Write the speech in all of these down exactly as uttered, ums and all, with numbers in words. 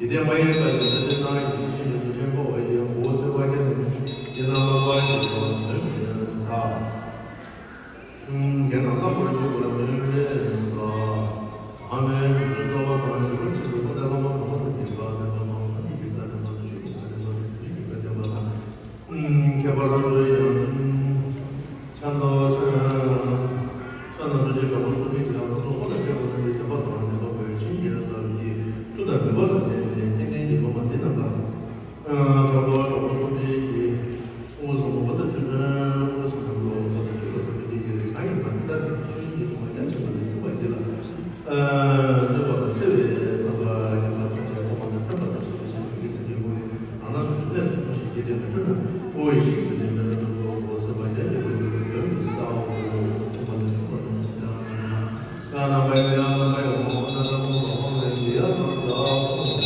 འདི་ལྟར་མ་ཡིན་པ་ཡི་ས་ཆེན་ནང་ཡི་ཤེས་བཞིན་གྱི་འདུ་བྱེད་འཁོར་བ་ཡི་འོད་ཟེར་བ་ཀྱང་ནི་ཡིན་ན་མ་པ་ཡི་བ་དོན་མི་ཡིན་ས། རྒྱན་ལ་ལྷག་པར་གྱུར་པ་དོན་མེད་ས། ཨ་མའི་རྗེ་བཙུན་རྩ་བ་དང་ཡུལ་ཆེན་པོའི་དཔལ་ལྡན་བླ་མ་གོང་མ་དང་གཉིས་ཀ་ལྡན་པ་མང་སང་གཉིས་ཀ་ལྡན་པ་ཆོས་ཀྱི་བཀའ་ལྡན་པ་དང་དུས་ཀྱི་བཀའ་ལྡན་པ་དང་། ཁྱད་པར་དུ་ཡང་ཅུང་ཆ་འདོགས་ཆ་ཆ་ན་འདུ་བྱེད་དྲག་པོ་གསུམ་སྒྲིལ་གྱི་ལམ་དུ་འོ་ལ་བྱེད་པ་ན་འདི་བདེན་པ་དང་ནི་བ་བོད་ཆེན་གྱི་ལམ་གྱི་མཐུ་དང་ནུས་པ་ལ་བརྟེན་ནས་གཏན་གཏན་གྱི་སློབ་མ་འདི་རྣམས་ལ། དྲག་པོ་དྲག་པོ་གསུམ་སྒྲིལ་གྱི་དབུ་མ་ཟབ་མོ་བོ་དང་བཅུ་བདུན། དབུ་མ་ཟབ་མོ་བོ་དང་བཅུ་དྲུག་ཟབ་མོ་འདི་གི་རིགས་གང་ཡིན་པ་འདི་ལྟར་གྱི་ཆོས་ཆེན་གྱི་སློབ་མ་རྒྱ་ཆེན་པོ་ལ་ཚིག་པ་འདི་ལ། སྟོན་པ་དང་འཚེ་བའི་བསམ་པ་ཡིན་པ་ཐམས་ཅད་ཐོག་མ་ནས་བསྟན་པ་དང་ཞི་བའི་ཆེན་བྱུང་གི་སེང་གེའི་སྐུ་ནི་ཨ་ན་སུ་དུ་གནས་སུ་སོང་ཞིང་རྒྱས་བསྟན་དུ་སྤྲུལ་ན་ཁྲོ་བོའི་ཞིང་དུ་ཆེན་པོའི་རྣམ་པར་གོ་སེམས་པ་རྒྱ་ཆེན་པོའི་འདོད་པའི་འདོད་པའི་ས་འོག་ཏུ་གསུངས་པ་ནི་གསུངས་པ་དང་གསུངས་ཀྱང་ཡང་ན་པའི་ཡང་ན་པའི་འོག་ན་ད་མོ་བ་ཧོ་ལ་ཡི་ཡ་ཐང་ད་སོང་།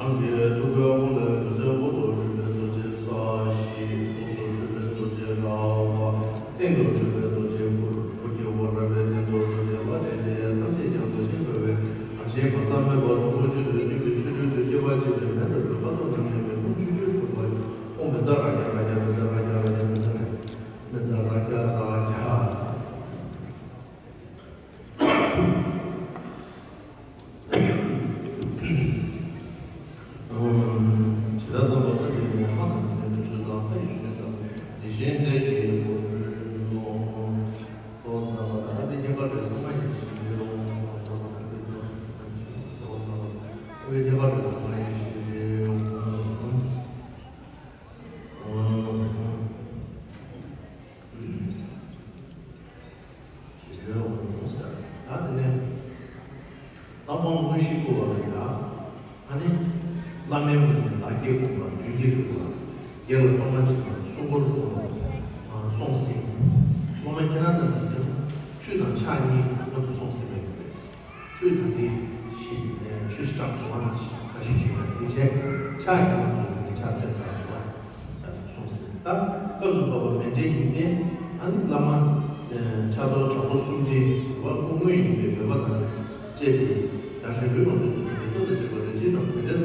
རང་གི་ཐུགས་ཀའི་དབུ་ལས་འོད་ཟེར་འོག་ཏུ་འཕྲོས་པའི་རྡོ་རྗེ་ས་གཞི། ཁོངས་སུ་འཕྲོས་པའི་རྡོ་རྗེ་ར་བ། སྟེང་དུ་འཕྲོས་པའི་རྡོ་རྗེ་གུར། གུར་གྱི་འོག་ར་བའི་སྟེང་དུ་རྡོ་རྗེ་དཔལ་ལྡན་འདས། ཐམས་ཅད་ཀྱང་རྡོ་རྗེ་འཁོར་བའི་རང་བཞིན་གང་ཟག་སྨོན་པ་ལྷུན་པོ་ཆོས་ཀྱི་རིགས་ཀྱི་ཆོ་འཕྲུལ་དུ་སྐྱེ་བ་སྐྱེས་པའི་མེ་ལྟ་བུའི་ཁ་དོག་རྣམ་གཉིས་པའི་ཁོང་ཆོས་སྤྱོད་འཁྲུགས་པ་ཡི། ཨོཾ་བཛྲ་རཀྵ་རཀྵ་བཛྲ་རཀྵ་རཀྵ་བཛྲ་རཀྵ་བཛྲ་རཀྵ་རཀྵ། ཇི་ལྟར་སྟོན་པ་ཚེ་འདིའི་ངོ་མ་གང་དེ་འགྲུབ་ཚུལ་དང་ལྷ་ཡི་ཞུ་ལྡན་དང་། དེ་བཞིན་དེ་ཡི་སྒོ་འགྲོའི་ལུང་། ལོ་ན་ལ་ད་དེ་ཁྱད་པར་དུ་ཚང་མ་ཡིན་ཞིང་རེ་རུང་། ཚང་མ་ཡིན་ཞིང་རེ་རུང་། ཁྱད་པར་དུ་ཚང་མ་ཡིན་ཞིང་རེ་རུང་། ཞེས་འོང་ཟེར། ད་དེ་ནས་བླ་མ་དངོས་གཞི་བསྐུར་བ་ལ་ཡ། ཨ་ནི་བླ་མའི་ངོས་ནས་བདག་བསྐྱེད་བསྐུར་བ། མདུན་བསྐྱེད་བསྐུར་བ། དགེ་ལ་གཙོ་མ་བྱེད་པ་སྲུང་འཁོར་བསྐུར་བ། སྲོང་བཙན། སློབ་མ་ཁྱེད་རང་རྣམས་ཀྱིས་ཆོས་དང་ཕྱག་གཉིས་མཉམ་དུ་སྲོང་བཙན་མ་ཡིན་པས། ཆོས་དང་དེ་བཞི་ཆོས་སུ་གྲགས་སོང་བ་ཞིག་ཁ་ཤས་ཤིག་ལ་དེ་བྱས་ཕྱག་རྒྱ་མཚོ་དེ་ཕྱག་འཚལ་ཚར་བ་ལ་ཕྱག་གསུངས་ཟིན། ད་སྐབས་སུ་བབ་པ་མཎྜལ་ཡིན་པས། ཨ་ནི་བླ་མ་ཕྱག་རྡོར་དྲག་པོ་གསུམ་སྒྲིལ་བ་སྐུ་དངོས་ཡིན་པའི་མོས་པ་དང་བཅས་ཏེ་ཡང་ཧྲན་གུའི་ལོངས་སྤྱོད་དུ་སོང་བའི་སྲོལ་དང་བཅས་པ་རིན་ཆེན་དང་མཎྜལ་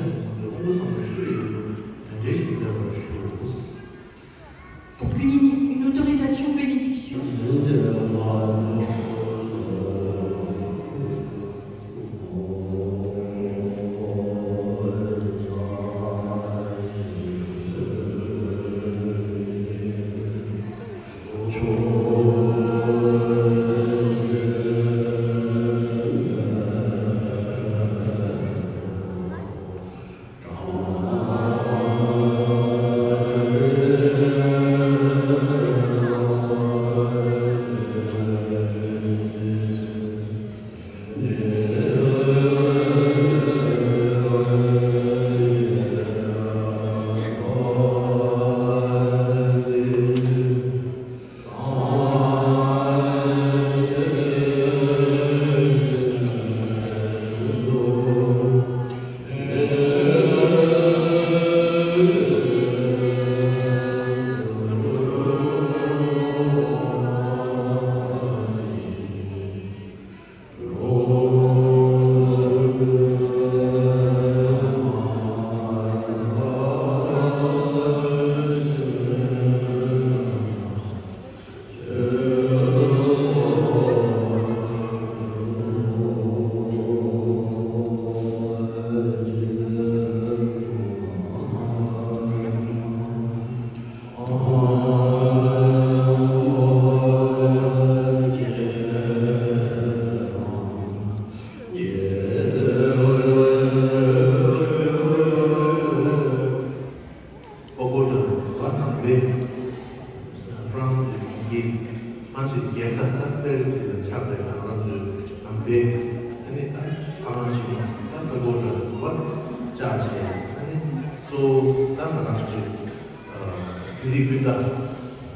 བཞག་བྱས། ཨ་ནི་གཙོ་བོ་ད་ང་རང་ཚོའི་བོད་རིགས་སྤུན་ཟླ།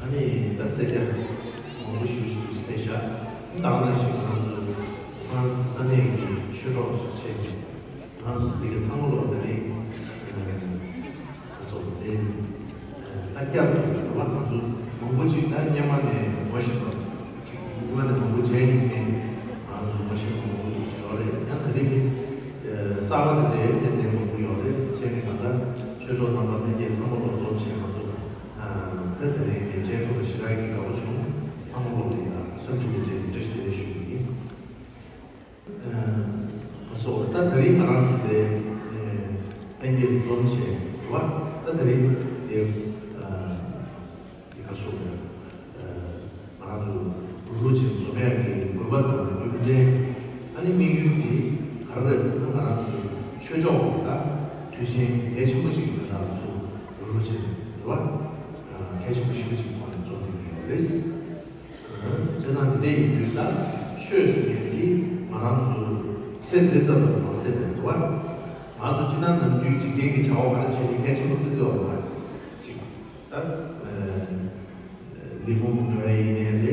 ཨ་ནི་ད་སེར་སྐྱ་མང་པོ་ཞེ་པོ་ཞིག་ཕེབས་ཤག་ད་ག་ནང་བཞིན་ང་རང་ཚོ་ཧྥ་རན་སི་ས་གནས་ཀྱི་ཆོས་གྲོགས་ཚོ་བྱས་ནས། ང་རང་ཚོ་འདི་ག་ཚང་མ་ལོག་དེ་རིང་སོགས་དེ་ད་བསྐྱར་དུ་རེད་བ། ང་ཚོ་མང་པོ་ཅིག་ད་སྔོན་མ་ནས་ངོ་ཤེས་པ་ཅིག་སྔོན་མ་ནས་མང་པོ་མཇལ་མྱོང་མཁན། ང་ཚོ་ངོ་ཤེས་པ་མང་པོ་འདུག་ཟེར་བ་རེད། ཡང་ད་རེས་མི་གསར་པ་དེ་འདྲའི་ཏན་ཏན་མང་པོ་ཡོད་རེད། བྱས་ནས་ད་ལྟ་ཆོས་གྲོགས་རྣམ་པ་ལྷན་རྒྱས་ཚང་མ་ལོག་འཛོམས་བྱས། ང་ཚོ་ད་ད་རེས་འདིར་མཇལ་ཐུབ་པ་ཞེ་དྲག་གི་དགའ་པོ་བྱུང་། ཚང་མ་ལོག་ལ་ཡང་འཚམས་འདྲི་དང་འབྲེལ་ནས་བཀྲ་ཤིས་བདེ་ལེགས་ཞུ་རྒྱུ་ཡིན། ཨ་སོ། ད་ད་རིང་ང་རང་ཚོ་དེ་ཨ་ལྷན་རྒྱས་འཛོམས་བྱས་བ། ད་ད་རིང་དེ་ཨ་དེ་ག་སོ་རེད། ཨ་ང་རང་ཚོ་རུ་རུ་བྱས་འཛོམས་ཡག་གི་དགོས་པ་དང་རྒྱུ་མཚན། ཨ་ནི་དམིགས་ཡུལ་དེ་ག་རེ་རེད་ཟེར་ན། ང་རང་ཚོ་ཆོས་ཕྱོགས་ཀྱི་ད་དུས་ཆེན་གལ་ཆེན་པོ་ཞིག་ཡིན་པ། ང་རང་ཚོ་རུ་རུ་བྱས་རེད་བ། ཨ་གལ་ཆེན་པོ་ཞེ་པོ་ཞིག་ཐོག་ནས་འཛོམས་བསྡད་ཀྱི་ཡོད་རེད། བྱས་ཙང་འདི་འདྲ་ཡིན་དུས་ད་ཆོས་ཟེར་མཁན་འདི་ང་རང་ཚོ་ཚེ་འདི་ཙམ་དུ་མ་ཟད་པའི་འདུག་བ། ང་ཚོ་སྤྱིར་ན་ནམ་རྒྱུན་འཇིག་རྟེན་གྱི་བྱ་བ་ག་རེ་བྱེད་ནས་གལ་ཆེན་པོ་བརྩི་གི་ཡོད་རེད་བ། ཅིག་ད་ལས་ཁུངས་འགྲོ་ཡ་ཡིན་ནའི་རེད། ད་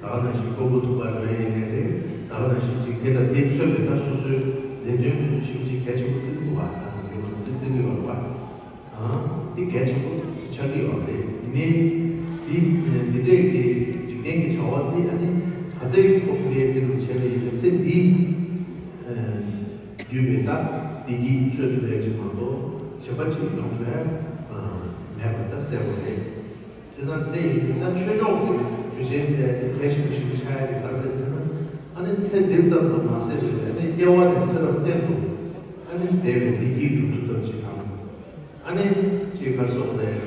ག་ནང་བཞིན་དཀོན་པོ་ཐུག་པར་འགྲོ་ཡ་ཡིན་ནའི་རེད། ད་ག་ནང་བཞིན་ཅིག་དེ་དང་དེས་མཚོན་པའི་ད་སོ་སོའི་ལས་དོན་དེ་ཚོ་ཞིབ་ཅིག་གལ་ཆེན་པོ་བརྩི་གི་འདུག་བ། ད་ནམ་རྒྱུན་བརྩི་བརྩི་གི་ཡོད་རེད་བ། ཨང་། འདི་གལ་ཆེན་པོ་ཆགས་ཀྱི་ཡོད་རེད། ཡིན་ནའི་འདི་འདི་འདྲས་ཀྱི་འཇིག་རྟེན་གྱི་བྱ་བ་འདི་ཨ་ནི་ག་ཚད་ཐོག་ལས་འདི་རུ་བྱས་པ་ཡིན་ན། ཚེ་འདི་བརྒྱུད་པའི་ད་བདེ་སྐྱིད་འཚོལ་ཐུབ་ཡ་ཅིག་མ་གཏོགས་གཞན་པ་ཅིག་ཡོང་ཐུབ་ཡ་མེད་པ་ད་གསལ་པོ་རེད། བྱས་ཙང་དེ་ཡིན་དུས་ད་ཆོས་ཕྱོགས་ཀྱི་དུས་ཆེན་ཟེར་ཡ་དེ་གལ་ཆེན་པོ་ཞིག་ཆགས་ཡ་དེ་ག་རེ་རེད་ཟེར་ན། ཨ་ནི་ཚེ་འདི་ཙམ་དུ་མ་ཟད་པའི་ཨ་ནི་སྐྱེ་བ་ནས་ཚེ་རབས་གཏན་དུ་ཨ་ནི་བདེ་བའི་བདེ་སྐྱིད་སྒྲུབ་ཐུབ་ཐབས་ཅིག་དང་། ཨ་ནི་ཅིག་ག་རེ་ཟེར་དགོས་རེད།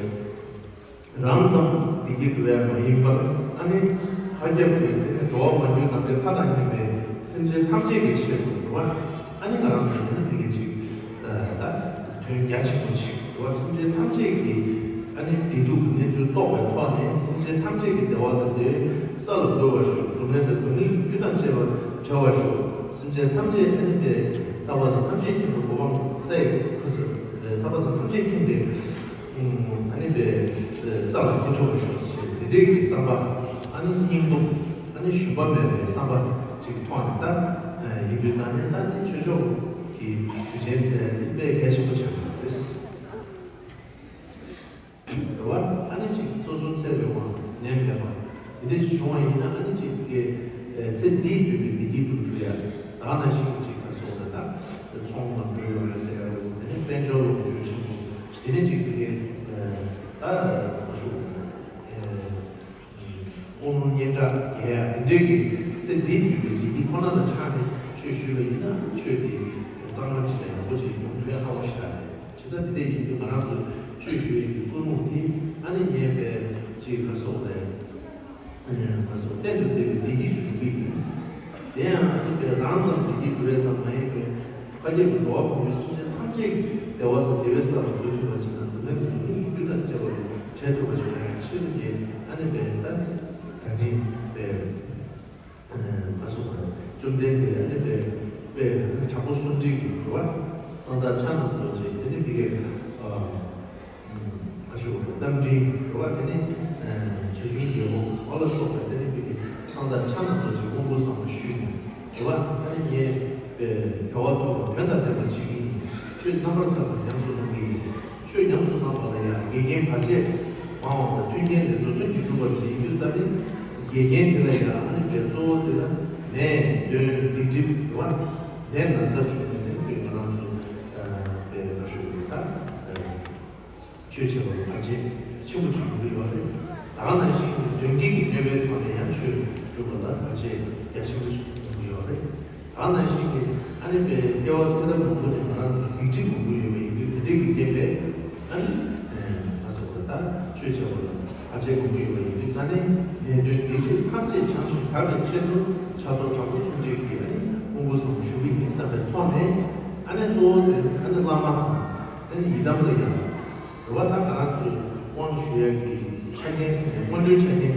རང་ཙམ་བདེ་སྐྱིད་སྒྲུབ་ཡ་མ་ཡིན་པར། ཨ་ནི་མཁའ་ཁྱབ་ཀྱི་དེ་ནི་འགྲོ་བ་མ་གྱུར་ནམ་མཁའི་མཐའ་དང་མཉམ་པའི་སེམས་ཅན་ཐམས་ཅད་ཀྱི་ཆེད་དུ་འགྲོ་བ། ཨ་ནི་ང་རང་ཚོ་དེ་ནི་དེ་གའི་ཅིག་ད་དོན་རྒྱ་ཆེན་པོ་ཅིག་འགྲོ་བ། སེམས་ཅན་ཐམས་ཅད་ཀྱི་ཨ་ནི་བདེ་སྡུག་གི་གནས་ཚུལ་རྟོགས་པའི་ཐོག་ནས། སེམས་ཅན་ཐམས་ཅད་ཀྱི་བདེ་བ་དང་བདེ་བའི་ས་ལ་འགོད་པར་ཤོག་སྡུག་བསྔལ་དང་སྡུག་བསྔལ་གྱི་རྒྱུ་དང་བཅས་པ་བྲལ་བར་ཤོག་སེམས་ཅན་ཐམས་ཅད་ཨ་ནི་པའི་ཐར་པ་དང་ཐམས་ཅད་མཁྱེན་པའི་གོ་འཕང་སའི་ཁུ་ཚུར་ཐར་པ་དང་ཐམས་ཅད་མཁྱེན་པའི་ཨ་ནི་པའི་ས་ལ་འགོད་ཐུབ་པར་ཤོག་ཅེས་དེ་འདྲའི་གི་བསམ་པ། ཨ་ནི་སྙིང་སྟོབས། ཨ་ནི་ཞུམ་པ་མེད་པའི་བསམ་པ་ཅིག་ཐོག་ནས་ད་ཡིན་དུས་ཙང་ནས། ད་དེ་ཆོས་ཕྱོགས་ཀྱི་དུས་ཆེན་ཟེར་ཡ་དེ་དཔེ་གལ་ཆེན་པོ་ཆགས་ཀྱི་ཡོད་རེད། རེད་བ། ཨ་ནི་ཅིག་སོ་སོ་ཚེ་རིང་བ་ནད་མེད་པ་འདི་འདྲ་ཞིག་བྱུང་བ་ཡིན་ན། ཨ་ནི་ཅིག་གི་ཚེ་འདིའི་བོད་པའི་བདེ་སྐྱིད་སྒྲུབ་ཐུབ་ཡ། ད་ག་ནང་བཞིན་ཅིག་ག་སོགས་ད་ད་ཚོང་ལམ་འགྲོ་ཡོང་ཡ་ཟེར་ཡ་རེད། དེ་ནས་དཔལ་འབྱོར་ལོངས་སྤྱོད་ཆེན་པོ། དེ་ནས་ཅིག་གི་ད་ག་ཤོག་ཨོ་ལུང་སྙན་གྲགས་རྒྱས་ཡ་དེ་འདྲའི་གི་ཚེ་འདིའི་བོད་པའི་བདེ་སྐྱིད་ཁོ་ན་ལ་ཆགས་ནས་ཆོས་ཞུས་པ་ཡིན་ན། ཆོས་དེ་གཙང་མ་ཅིག་དང་ཡག་པོ་ཅིག་ཡོང་ཐུབ་ཡ་ཧ་གོ་ཞེ་དྲག་རེད། ཇི་ལྟར་འདི་འདྲ་ཡིན་དུས་ང་རང་ཚོས་ཆོས་ཞུ་ཡས་ཀྱི་ཀུན་སློང་དེ། ཨ་ནི་ངས་པའི་ཅིག་ག་སོགས་ལས་ག་སོགས་གཏན་དུ་བདེ་བའི་བདེ་སྐྱིད་ཅིག་སྒྲུབ་ཀྱི་ཡིན། དེ་ཡང་ཨ་ནི་པའི་རང་ཙམ་བདེ་སྐྱིད་སྒྲུབ་ཡས་ཙམ་མ་ཡིན་པའི་མཁའ་ཁྱབ་ཀྱི་འགྲོ་བ་མང་པོའི་སེམས་ཅན་ཐམས་ཅད་ཀྱི་བདེ་བ་དང་བདེ་བའི་ས་ལ་འགོད་ཐུབ་པ་ཅིག་དང་། སྡུག་བསྔལ་གྱི་སྡུག་བསྔལ་གྱི་རྒྱུ་དང་བཅས་པ་ལ་བྲལ་ཐུབ་པ་ཅིག་ཡོང་ཡག་ཕྱིར་ངས་ཨ་ནི་པའི་ད་ད་ནི་པའི། ཨ་སོགས་པ་བཅོམ་ལྡན་འདས་ཨ་ནི་པའི་དཔེ་དྲག་པོ་གསུམ་སྒྲིལ་གྱི་རེད་བ། གསང་བདག་ཕྱག་ན་རྡོ་རྗེ། དེ་ནི་ཕ་གིའི་ཨ་ཨ་སོགས་པ་རྟ་མགྲིན་རེད་བ། དེ་ནི་ཨ་བྱ་ཁྱུང་རྒྱལ་པོ་ཨ་ལ་སོགས་པ། དེ་ནི་ཕ་གིའི་གསང་བདག་ཕྱག་ན་རྡོ་རྗེ་དབང་པོ་བཟང་པོ་ཞུས་ནས་རེད་བ། ཨ་ནི་ངས་དཔེ་དལ་བ་དོར་བ་དོན་དང་ལྡན་པ་བྱེད་ཀྱི་ཡིན། ཆོས་རྣམ་པར་དག་པ་ཉམས་སུ་བླང་གི་ཡིན། ཆོས་ཉམས་སུ་བླངས་པ་ལ་ཡང་འགལ་རྐྱེན་བར་ཆད་སྤང་བ་དང་། མཐུན་རྐྱེན་ལེགས་ཚོགས་ལྷུན་གྱིས་གྲུབ་པར་བྱེད་ཀྱི་ཡོད་ཙང་ནི། འགལ་རྐྱེན་དེ་ལ་ཡང་ཨ་ནི་པའི་གཙོ་བོ་དེ་ལ་ནད་གདོན་སྡིག་སྒྲིབ་རེད་བ། ནད་ན་ཚ་བྱུང་ནས་ནི་ང་རང་ཚོ་ཨ་པའི་ལ་ཞུགས་པའི་ད་ཆོས་བྱེད་པ་ལ་བར་ཆད་ཆེན་པོ་ཅིག་ཡོང་གི་ཡོད་རེད། ད་ག་ནང་བཞིན་གདོན་བགེགས་ཀྱི་གནོད་པའི་ཐོག་ནས་ཡང་ཆོས་སྒྲུབ་པ་ལ་བར་ཆད་རྒྱ་ཆེན་པོ་ཅིག་ཡོང་གི་ཡོད་རེད། ད་ནང་བཞིན་གྱི་ཨ་ནི་པའི་སྐྱེ་བ་ཚེ་རབས་མང་པོ་ནས་ང་རང་ཚོ་སྡིག་སྒྲིབ་མང་པོ་ཡོད་པ་ཡིན་དུས། དེ་འདྲའི་གི་རྐྱེན་པས་ཨ་ནི་ཨ་སོགས་པ་ད་ཆོས་བྱ་བ་ལ་བར་ཆད་མང་པོ་ཡོད་པ་ཡིན་དུས། ཙ་ནི་ནད་གདོན་སྡིག་སྒྲིབ་ཐམས་ཅད་བྱང་ཞིང་དག་པའི་ཆེད་དུ་ཕྱག་རྡོར་དྲག་པོ་གསུམ་སྒྲིལ་གྱི་ཨ་ནི་དབང་པོ་བཟང་པོ་ཞུ་གི་ཡིན་བསམ་པའི་ཐོག་ནས། ཨ་ནི་གཙོ་བོ་དེ་ཨ་ནི་བླ་མ་དང་། དེ་ནི་ཡི་དམ་ལ་ཡང་རེད་བ། ད་ང་རང་ཚོས་དབང་ཞུ་ཡག་གི་ཆ་རྐྱེན་ཟེར་ནས། སྔོན་འགྲོའི་ཆ་རྐྱེན་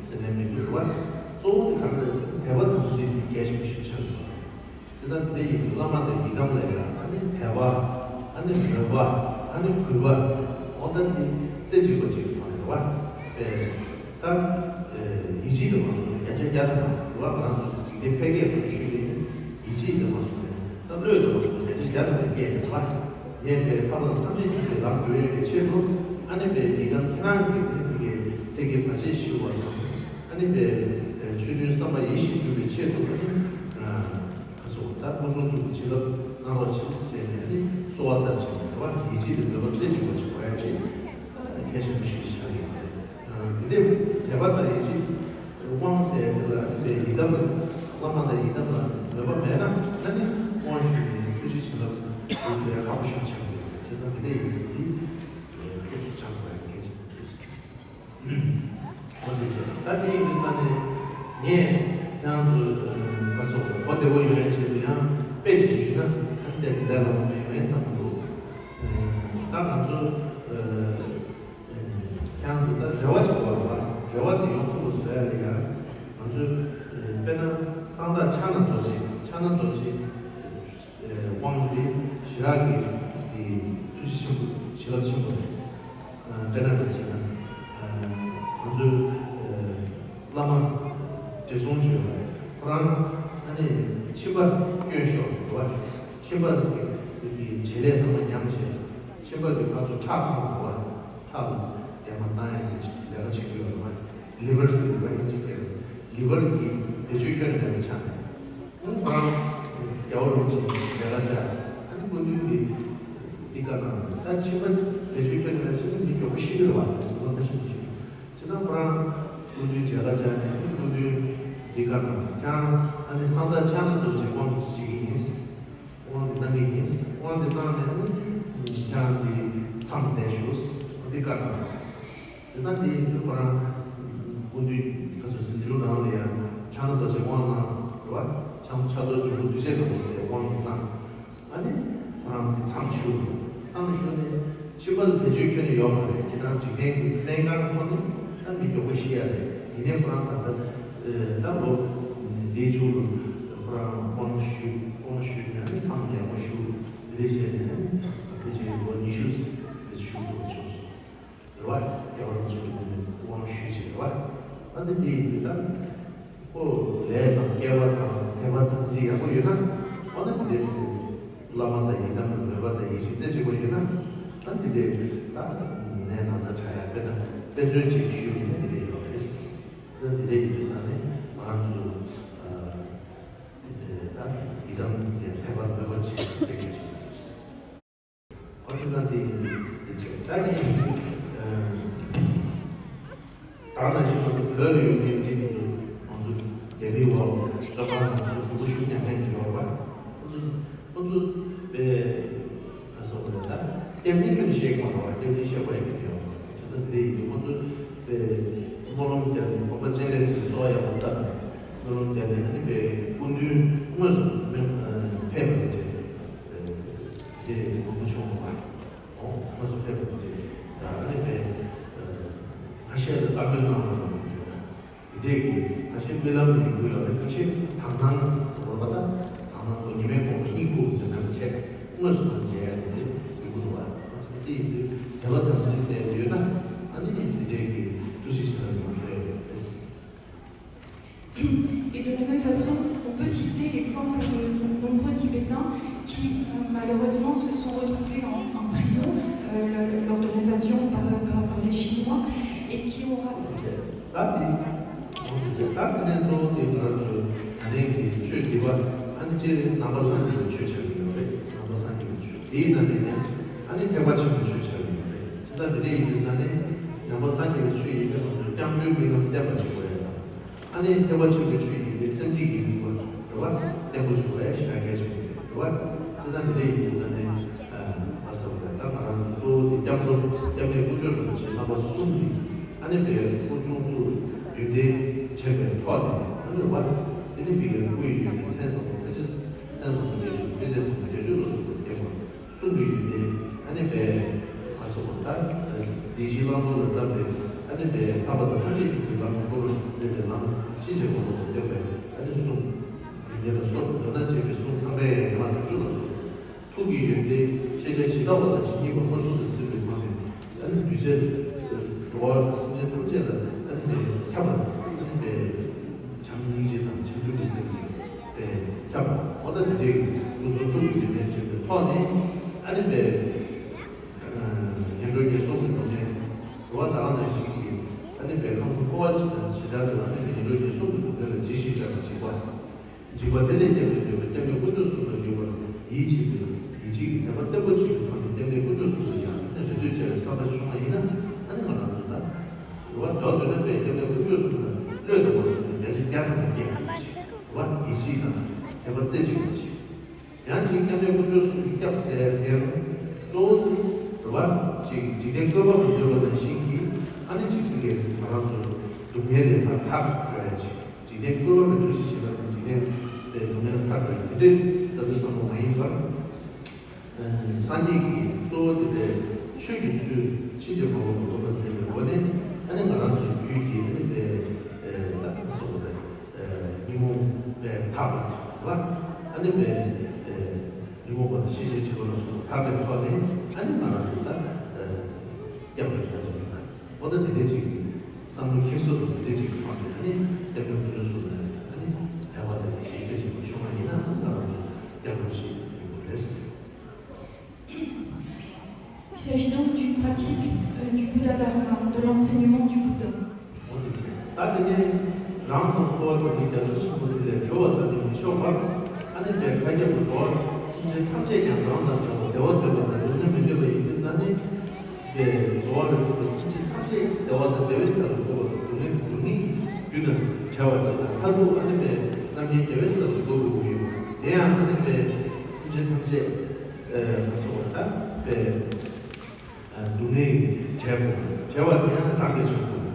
ཟེར་ནས་མི་འདུག་རེད་བ། གཙོ་བོ་དེ་ག་རེ་རེད་ཟེར་ན། དད་པ་དམ་ཚིག་དེ་གལ་ཆེན་པོ་ཞིག་ཆགས་ཡོད་པ། བྱས་ཙང་དེ་ཡིན་དུས་བླ་མ་དང་ཡི་དམ་ལ་ཡང་ཨ་ནི་དད་པ། ཨ་ ནི་མོས་པ། ཨ་ནི་གུས་པ། འོ་ད་འདི་རྩེ་གཅིག་པ་ཅིག་ཡོང་རེད་བ། ཨེ། ད་ཡིད་ཆེས་དེ་མ་སོང་ནས་བརྒྱ་ཆ་བརྒྱ་ཐམ་པ་རེད་བ། ང་རང་ཚོ་འཇིག་རྟེན་ཕལ་སྐད་ཀྱི་ཤུལ་ནས་ཡིད་ཆེས་དེ་མ་སོང་ནས་ད་བློས་དེ་མ་སོང་ནས་བརྒྱ་ཆ་བརྒྱ་ཐམ་པ་སྐྱེས་རེད་བ། ངས་པའི་ཐར་པ་དང་ཐམས་ཅད་མཁྱེན་པའི་ལམ་བགྲོད་ཡས་ཀྱི་ཆེད་དུ། ཨ་ནི་པའི་ཡི་དམ་ཁྱེད་རང་གི་དེ་ནི་མི་དགེ་ཚེ་གི་བར་ཆད་ཞི་བ་དང་། ཨ་ནི་པའི་ཆོས་མཐུན་བསམ་པ་ཡིད་བཞིན་འགྲུབ་པའི་ཆེད་དུ། ཨ་ནི། ཁ་སོགས་ད་སྐུ་གསུང་ཐུགས་ཀྱི་བྱིན་རླབས་གནང་རོགས་ཞེས་ཟེར་ནས་ནི་གསོལ་བ་བཏབ་ཅིང་འདུལ་བ་ཡིད་ཆེས་དང་མོས་པ་རྩེ་གཅིག་པ་ཞིག་དགོས་ཡ་དེ་གལ་ཆེན་པོ་ཞིག་ཆགས་ཡོད་པ་རེད། འདི་འདྲའི་དད་པ་དང་ཡིད་ཆེས་དབང་ཟེར་དེ་ལ་ཡི་དམ་བླ་མ་དང་ཡི་དམ་ལ་མོས་པ་མེད་ན་ན་ནི་དབང་ཞུས་ནས་ཐུགས་རྗེ་བྱིན་རླབས་འདུལ་བའི་ཁག་པོ་ཞིག་ཆགས་ཡོད་པ་རེད། བྱས་ཙང་འདི་འདྲའི་ཡིན་དེ་ཐུགས་སུ་ཆགས་དགོས་ཡ་གལ་ཆེན་པོ་རེད། འོ་དེ་བྱས་ད་དེ་ཡིན་དུས་ཙང་ནས་ངས་ཁྱེད་རང་ཚོ་ཨ་སོགས་གོ་བདེ་བོ་ཡོད་པའི་ཆེད་དུ་ཡང་དཔེ་ཅིག་ཞུས་ན་ཨ་ནི་ཏོག་ཙམ་ལས་སླ་པོ་ཡོང་ངེས་བསམ་གྱི་འདུག་ད་ང་ཚོ་ཨ་ཁྱེད་རང་ཚོ་ད་རེ་བ་ཅིག་ཡོད་རེད་བ། རེ་བ་དེ་ཡོང་ཐུབ་པ་བཟོ་ཡ་ལ་ཡང་ང་ཚོས་དཔེར་ན་གསང་བདག་ཕྱག་ན་རྡོ་རྗེ། ཕྱག་ན་རྡོ་རྗེ། དབང་དེ་ཞི་རགས་ཀྱི་དེ་ཐུགས་རྗེ་ཆེན་པོ་བྱིན་རླབས་ཆེན་པོ་རེད། དཔེར་ན་ང་བྱས་ན་ང་ཚོའི་བླ་མ་བགྲེས་སོང་བྱོན་པ་ཁོ་རང་ཨ་ནི་མཆིན་པ་སྐྱོན་ཤོར་འདུག་བ། མཆིན་པ་གི་བྱེད་ལས་ཚང་མ་ཉམས་བྱས། མཆིན་པ་གི་ཕར་ཚུར་ཁྲག་གང་འདུག་བ། ཁྲག་ལ་ལས་མ་བཏང་ཡ་གི་ལས་ཀ་བྱེད་ཀྱི་ཡོད་རེད་བ། ལི་ཝར་ཟེར་གྱི་ཡོད་པ་ཡིན་གཅིག་ལི་ཝར་གྱི་བེད་སྤྱོད་ཁྱོན་ནས་མེད་པ་ཆགས་ནས། ཁོང་རང་རྒྱལ་བ་རིན་པོ་ཆེའི་མཇལ་ཁ་བཅར། ཨ་ནི་སྐུ་མདུན་གྱིས་འདི་བཀའ་གནང་། ད་ཕྱི་མ་བེད་སྤྱོད་ཁྱོན་ནས་མེད་ཕྱི་མ་འདི་མགྱོགས་པོ་ཤི་གི་རེད་བ། ཁོང་ད་ཤི་མི་ཤི་གི། ཇི་ལྟར་ཁོ་རང་སྐུ་མདུན་མཇལ་ཁ་བཅར་ནས་ཨ་ནི་སྐུ་མདུན་འདི་བཀའ་གནང་། ཁྱེད་རང་ཨ་ནི་གསང་བདག་ཕྱག་ན་རྡོ་རྗེ་དབང་ཞུ་གི་ཡིན། དབང་འདི་གནང་གི་ཡིན། དབང་འདི་གནང་ནས་ཨ་ནི་ཁྱེད་རང་འདི་མཚམས་བསྡད་ཞུ། འདི་བཀའ་གནང་། བྱས་ཙང་དེ་ཡིན་དུས་ཁོ་རང་སྐུ་མདུན་ཁ་སོ་གཟིམ་ཆུང་ནང་ལ་ཡང་ཕྱག་ན་རྡོ་རྗེ་དབང་གནང་རེད་བ། ཕྱག་ཕྱག་རྡོར་འཇམ་མགོན་འདུས་བྱས་དང་པོ་ཟེར་དབང་གནང་། ཨ་ནི་ཁོ་རང་དེ་མཚམས་བཞུགས། མཚམས་བཞུགས་ནས་ཕྱི་པར་བེད་སྤྱོད་ཁྱོན་ནས་ཡོད་མ་རེད། ཇི་ལྟར་འཇིག་རྟེན་གྱི་ལྷན་ཁང་ཐོག་ནས་ད་མི་མགྱོགས་པོ་ཤི་ཡ་རེད། ཡིན་ནའི་ཁོ་རང་ད་ལྟ་ད་ལོ་འདིའི་མཇུག་ལ་ཁོ་རང་དབང་ཞུས། དབང་ཞུས་ནས་ཨ་ནི་མཚམས་ཡག་པོ་བཞུགས། འདི་འདྲ་བྱས་ནས་ཕལ་ཆེར་ལོ་ཉི་ཤུ་ཙམ་བཞུགས་དགོས་བྱུང་སོང་། རེད་བ། རྒྱལ་བ་རིན་པོ་ཆེ་གི་དབང་ཞུས་བྱས་རེད་བ། ད་འདི་འདི་ཡིན་དུས་ད། ཁོ་ལས་དང་སྐལ་བ་དང་དད་པ་དམ་ཚིག་ཡག་པོ་ཡོད་ན། འོ་ན་འདི་འདྲས་སེ། བླ་མ་དང་ཡི་དམ་ལ་མོས་པ་དང་ཡིད་ཆེས་རྩེ་གཅིག་པ་ཡོད་ན། ད་འདི་འདྲས་ད་ནད་ན་ཚ་དྲག་ཡ་དཔེ་དང་དཔེ་མཚོན་ཅིག་ཞུས་པ་ཡིན་ན་འདི་འདྲས་ཡོད་རེད། སོ་འདི་འདྲས་ཡིན་དུས་ཙང་ནས་ང་རང་ཚོ་ཨ། འདི་འདྲས་ད་ཡི་དམ་ལ་དད་པ་མོས་པ་བྱེད་དགོས་གལ་ཆེན་པོ་རེད། ཁོ་ཚོ་ད་དེ་ཡིན་དེ་བྱས་ད་ཡིན། ད་ནང་བཞིན་ང་ཚོ་བོད་ལ་ཡོད་མཁན་འདི་ཚོ་ང་ཚོ་རྒྱ་མིའི་འོག་བཙོན་ཁང་ནང་ཚོ་སྡུག་པོ་ཞིག་མྱངས་མཁན་དེ་ཡོད་རེད་པ། ཁོ་ཚོ་ཁོ་ཚོ་པའི་ཁ་སོགས་ལ་ད་སྐད་འཛིན་ཁྱོན་བཤད་ཀྱི་མ་རེད་པ། སྐད་འཛིན་བཤད་དགོས་ཡ་གི་དེ་ཡོད་རེད་པ། བྱས་ཙང་དེ་འདྲ་ཡིན་དུས་ཁོ་ཚོ་པའི་སྨོན་ལམ་རྒྱབ་ནས་འབུམ་པ་སྤྱན་རས་གཟིགས་གསོལ་བ་ཡག་པོ་བཏབ་ནས་སྨོན་ལམ་རྒྱབ་ནས་ཨ་ནི་པའི་སྐུ་མདུན་དངོས་སུ་ཕེབས་པ་དེ་རེད། དེ་མང་པོ་བྱུང་བ། ཨོ་ང་ཚོ་ཕེབས་པ་དེ་ད་ཨ་ནི་དེ་ཁ་ཤས་ལ་བཀའ་མོལ་གནང་བ་དེ་འདྲས་ཀྱི་ཁ་ཤས་རྨི་ལམ་ལ་ཡོང་གི་ཡོད་རེད། ཁ་ཤས་དག་སྣང་ཟེར་བ་ད་དག་སྣང་གོ་ཉི་མའི་གོང་གི་སྙིང་པོ་དེ་ནང་བྱས་དངོས་སུ་ང་མཇལ་ཡ་དེ་འདྲས་ཡོང་གི་འདུག་བ། ང་ཚོ་དེ་ཡིན་དུས་དད་པ་དམ་ཚིག་ཟེར་ཡོད་ན་ཨ་ནི་དེ་འདྲས་ཀྱི་ཐུགས་རྗེ་ཆེ་ལ་ཡོང་གི་རེད། Et de la même façon, on peut citer l'exemple de nombreux Tibétains qui, euh, malheureusement, se sont retrouvés en, en prison, euh, le- le- lors de l'invasion par, par- par les Chinois, et qui ont ra- ད་དེ་འོ་དེ་ད་དེ་ནས་གཙོ་བོ་དེ་ང་ཚོ་ད་ནས་ཀྱི་ཆོས་འདི་པ་ཨ་ནི་སྤྱིར་ནང་པ་སངས་རྒྱས་པའི་ཆོས་ཆགས་ཀྱི་ཡོད་རེད། ནང་པ་སངས་རྒྱས་པའི་ཆོས་དེའི་ནང་ནས་ནས་ཨ་ནི་ཐེག་པ་ཆེན་པོའི་ཆོས་ཆགས་ཀྱི་ཡོད་རེད། ཇི་ལྟར་འདི་འདྲ་ཡིན་དུས་ཙང་ནས་ནང་པ་སངས་རྒྱས་པའི་ཆོས་ཡིན་པས་ང་ཚོས་སྐྱབས་འགྲོའི་རྨི་ལམ་བརྟན་པ་བྱེད་དགོས་ཡ་དང་། ཨ་ནི་ཐེག་པ་ཆེན་པོའི་ཆོས་ཡིན་པས་སེམས་བསྐྱེད་ཀྱི་ལུས་པོ་རེད་བ། བརྟན་པོ་བྱུང་བས་ཞེ་དྲག་གལ་ཆེན་པོ་རེད་བ། ཅི་ལྟར་འདི་འདྲ་ཡིན་དུས་ཙང་ནས་ཨ་ཟེར་བ་རེད། ད་ང་རང་ཚོ་གཙོ་བོ་དེ་སྐྱབས་འགྲོ་སྐྱབས་གནས་དཀོན་མཆོག་རིན་པོ་ཆེ་རྣམ་པ་གསུམ་གྱི་ཨ་ནི་པའི་སྐུ་གསུང་ཐུགས་ཡོན་ཏན་དྲན་པའི་ཐོག་ནས་ཨ་ནི་བ། དེ་ནི་མི་གི་སྐུ་ཡི་ཡོན་ཏན་མཚན་བཟང་པོ་ཕལ་ཆེར་མཚན་བཟང་པོ་བརྒྱད་ཅུ་ཕལ་ཆེར་བཟང་པོ་བརྒྱད་ཅུ་ལ་སོགས་པ་སྐྱེ་བ། གསུང་གི་ཡོན་ཏན་ཨ་ནི་པའི་ཨ་སོགས་པ་ད་བདེན་བཞིའི་བླང་དོར་ལ་འཛམ་པའི་ཨ་ནི་པའི་ཐར་པ་དང་ཐམས་ཅད་མཁྱེན་པའི་ལམ་དུ་བཀོད་པར་མཛད་པའི་ལམ་ཕྱིན་ཅི་མ་ལོག་ཏུ་སྟོན་པའི་ཨ་ནི་གསུང་། ཡོན་ཏན་ལ་སོགས་པའི་མདོ་དང་བཅས་པའི་གསུང་ཚངས་པའི་ཡན་ལག་དྲུག་ཅུ་ལ་སོགས་པ་ ཐུགས་ཀྱི་ཡོན་ཏན་ཤེས་བྱ་ཇི་ལྟ་བ་དང་ཇི་སྙེད་པ་མངོན་སུམ་དུ་གཟིགས་པའི་ངང་ནས། ཨ་ནི་གདུལ་བྱ་འགྲོ་བ་སེམས་ཅན་ཐམས་ཅད་ལ་ཨ་ནི་ཁྱབ་པ་ཨ་ནི་བྱམས་སྙིང་རྗེ་དང་བྱང་ཆུབ་ཀྱི་སེམས་ཀྱིས་ཁྱབ་པ། འོ་ད་དེ་འདྲའི་སྐུ་གསུང་ཐུགས་ཀྱི་ཡོན་ཏན་དྲན་པའི་ཐོག་ནས་ཨ་ནི་ངན་འགྲོ་ངན་སོང་གི་སྡུག་བསྔལ་འགྲོ་བ་དག་ནང་བཞིན་གྱི་ཨ་ནི་ཁམས་གསུམ་འཁོར་བ་ཇི་ལྟར་དུ་ཨ་ནི་ངན་འགྲོ་ངན་སོང་གི་སྡུག་བསྔལ་ལ་ཇི་ཞིག་བྱ་བར་བྱེད་པ། འཇིགས་པ་དེ་ལས་སྐྱོབ་པའི་འདོད་པས་སྐྱབས་གནས་དཀོན་མཆོག་གསུམ་ལ་འདུད་པར་ཡིད་ཆེས་པའི་ཡིད་ཆེས་ཀྱི་དད་པ་བརྟན་པོ་ཅིག་གི་ཐོག་ནས་སྐྱབས་གནས་དཀོན་མཆོག་གསུམ་ལ་ཡང་རེ་ལྟོས་བྱ་བའི་བསམ་པ་བྱུང་བ་ཡིན་ན། ཨ་ནི་ང་རང་ཚོ་ད་རེ་བ་མདོར་བསྡུས་ན་པའི་སྐྱབས་གནས་དཀོན་མཆོག་གསུམ་ལ་བློས་བཏང་བ་སོགས་ནས་བརྒྱ་ཆ་བརྒྱ་ཐམ་པ་སྐྱེས་པ་ཅིག་རེ་བ་ཡིད་ཆེས་དང་དད་པ་རྩེ་གཅིག་པ་ཅིག་ཡང་ཅིག་སྐྱབས་གནས་དཀོན་མཆོག་གསུམ་གྱིས་སྐྱབས་ཟེར་དེ་ཡང་གཙོ་བོ་དེ་རེ་བ་ཅིག་འཇིག་རྟེན་བཀོད་པ་མི་འདོད་པ་ནང་བཞིན་གྱི་ཨ་ནི་ཅིག་གིས་ང་རང་ཚོ་སྡུག་བསྔལ་ལས་ཐར་ཐར་འགྲོ་ཡ་ཅིག་འཇིག་རྟེན་བཀོད་པ་མི་འདོད་ཅེས་བཤད་པ་ནི་འཇིག་རྟེན་པའི་སྡུག་བསྔལ་ཐར་འགྲོ་ཡ་དེ་འདྲའི་ལྟ་བུའི་བསམ་བློ་མ་ཡིན་པར། སངས་རྒྱས་ཀྱིས་གཙོ་བོ་དེ་ལས་ཆོས་ཀྱི་ཚུལ་ཕྱིན་ཅི་མ་ལོག་ཏུ་སྟོན་པར་མཛད་པའི་སྒོ་ནས་ཨ་ནི་ང་རང་ཚོའི་རྒྱུད་ཀྱི་ཨ་ནི་པའི་ད་སོགས་པའི་ཉོན་མོངས་པའི་ཐར་པ་ལ་ཨ་ནི་པའི་ཉོན་མོངས་པ་དང་ཤེས་བྱའི་དྲི་མ་ལ་སོགས་པ་ཐར་པའི་ཐོག་ནས་ཨ་ནི་ང་རང་ཚོ་ད་སྐྱབས་འགྲོ་ཟེར་བ་ཡིན་ན། འོ་ད་དེ་འདྲ་ཅིག་བསམ་བློ་འཁྱེར་སོ་དང་དེ་འདྲ་ཅིག་གི་ཐོག་ནས་ཨ་ནི་སྐྱབས་མགོན་དཀོན་མཆོག་གསུམ་ལ་ཨ་ནི་དད་པ་དང་ཡིད་ཆེས་རྩེ་གཅིག་པ་བྱུང་བ་ཡིན་ན་ང་རང་ཚོ་སྐྱབས་འགྲོ་ཞིག་ཡོང་གི་རེད། Il s'agit donc d'une pratique, euh, du Buddha Dharma, de l'enseignement du Bouddha. འོ་དེ་བྱས། ད་དེ་ནས་རང་ཚང་འཁོར་བ་དང་ནི་རྒྱ་མཚོ་ཆེན་པོ་དེ་ལས་སྒྲོལ་བ་ཙམ་དུ་མི་ཆོག་པར། ཨ་ནི་དེ་ཁ་རྒྱ་དུ་འགྲོ་བ་སེམས་ཅན་ཐམས་ཅད་ཀྱང་རང་དང་འདྲ་བར་བདེ་བ་འདོད་པ་དང་སྡུག་བསྔལ་མི་འདོད་པ་ཡིན་དུས་ཙང་ནི། དེ་འགྲོ་བ་རིགས་དྲུག་པའི་སེམས་ཅན་ཐམས་ཅད་བདེ་བ་དང་བདེ་བའི་ས་ལ་འགོད་པ་དང་སྡུག་བསྔལ་གྱི་སྡུག་བསྔལ་གྱི་རྒྱུ་དང་བྲལ་བར་བྱེད་པ་མཐར་ཐུག་ཨ་ནི་པའི་རྣམ་མཁྱེན་རྒྱལ་བའི་ས་ལ་འགོད་དགོས་ཀྱི་ཡོད། དེ་ཡང་ཨ་ནི་པའི་སེམས་ཅན་ཐམས་ཅད་ཨ་སོགས་པ་དང་པའི་སྡུག་བསྔལ་བྲལ་དགོས། བྲལ་བ་དེ་ཡང་རང་གིས་བྱེད་དགོས།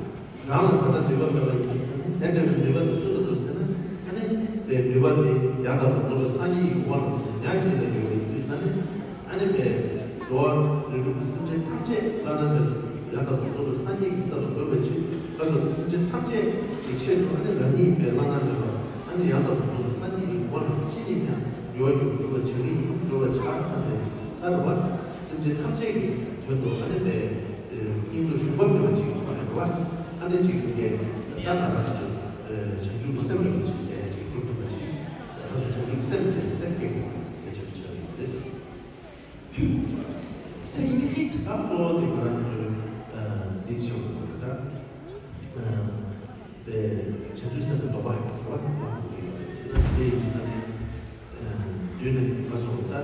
རང་ལ་ད་ལྟ་ནུས་པ་མེད་པ་ཡིན་ཙང་དེ་འདྲ་བའི་ནུས་པ་དེ་སུ་ལ་འདུག་ཟེར་ན། ཨ་ནི་པའི་ནུས་པ་དེ་ཡང་དག་པར་རྫོགས་པའི་སངས་རྒྱས་ཀྱི་གོ་འཕང་ལ་ཉག་གཅིག་ལ་ཡོད་པ་ཡིན་དུས་ཙང་ནི། ཨ་ནི་པའི་འགྲོ་བ་རིགས་དྲུག་གི་སེམས་ཅན་ཐམས་ཅད་བླ་ན་མེད་པ་ཡང་དག་པར་རྫོགས་པའི་སངས་རྒྱས་ཀྱི་ས་ལ་འགོད་པའི་ཕྱིར་ཁ་སོགས་སེམས་ཅན་ཐམས་ཅད་ཀྱི་ཆེད་དུ་ཨ་ནི་རང་ཉིད་པའི་བླ་ན་མེད་པ་ཨ་ནི་ཡང་དག་པར་རྫོགས་པའི་སངས་རྒྱས་ཀྱི་གོ་འཕང་ལ་ཅི་ནས་ཀྱང་འགྱུར་བ་མེད་པར་སྒྲུབ་པར་བྱ་གི་ཡིན། སྒྲུབ་པར་བྱ་བསམ་སྟེ་ཨ་རེ་བ། སེམས་ཅན་ཐམས་ཅད་ཀྱི་དོན་དུ་ཨ་ནི་པའི་སྙིང་སྟོབས་ཞུམ་པ་མེད་པ་ཅིག་གི་ཐོག་ནས་རེ་བ། ཨ་ནི་ཅིག་གི་ད་ང་རང་ཚོ་བྱང་ཆུབ་ཀྱི་སེམས་རེ་བ་ཅིག་ཟེར་ཡ་ཅིག་སྒྲུབ་ཐུབ་པ་ཅིག་ད་ང་ཚོ་བྱང་ཆུབ་ཀྱི་སེམས་ཟེར་ཡ་ཅིག་ད་སྐྱེ་དགོས་པ་གལ་ཆེན་པོ་ཆགས་ཡོད་རེད། Se libérer tout ད་ça. གཙོ་བོ་དེ་ང་རང་ཚོའི་འདི་བྱེད་དགོས་པ་རེད་ད། པའི་བྱང་ཆུབ་སེམས་དཔའི་སྡོམ་པ་ཡོད་པ་ཡོད་དགོས་ཀྱི་ཡོད་རེད། བྱས་ཙང་དེ་ཡིན་ཙང་ནས་མདུན་ནས་མ་སོང་ད།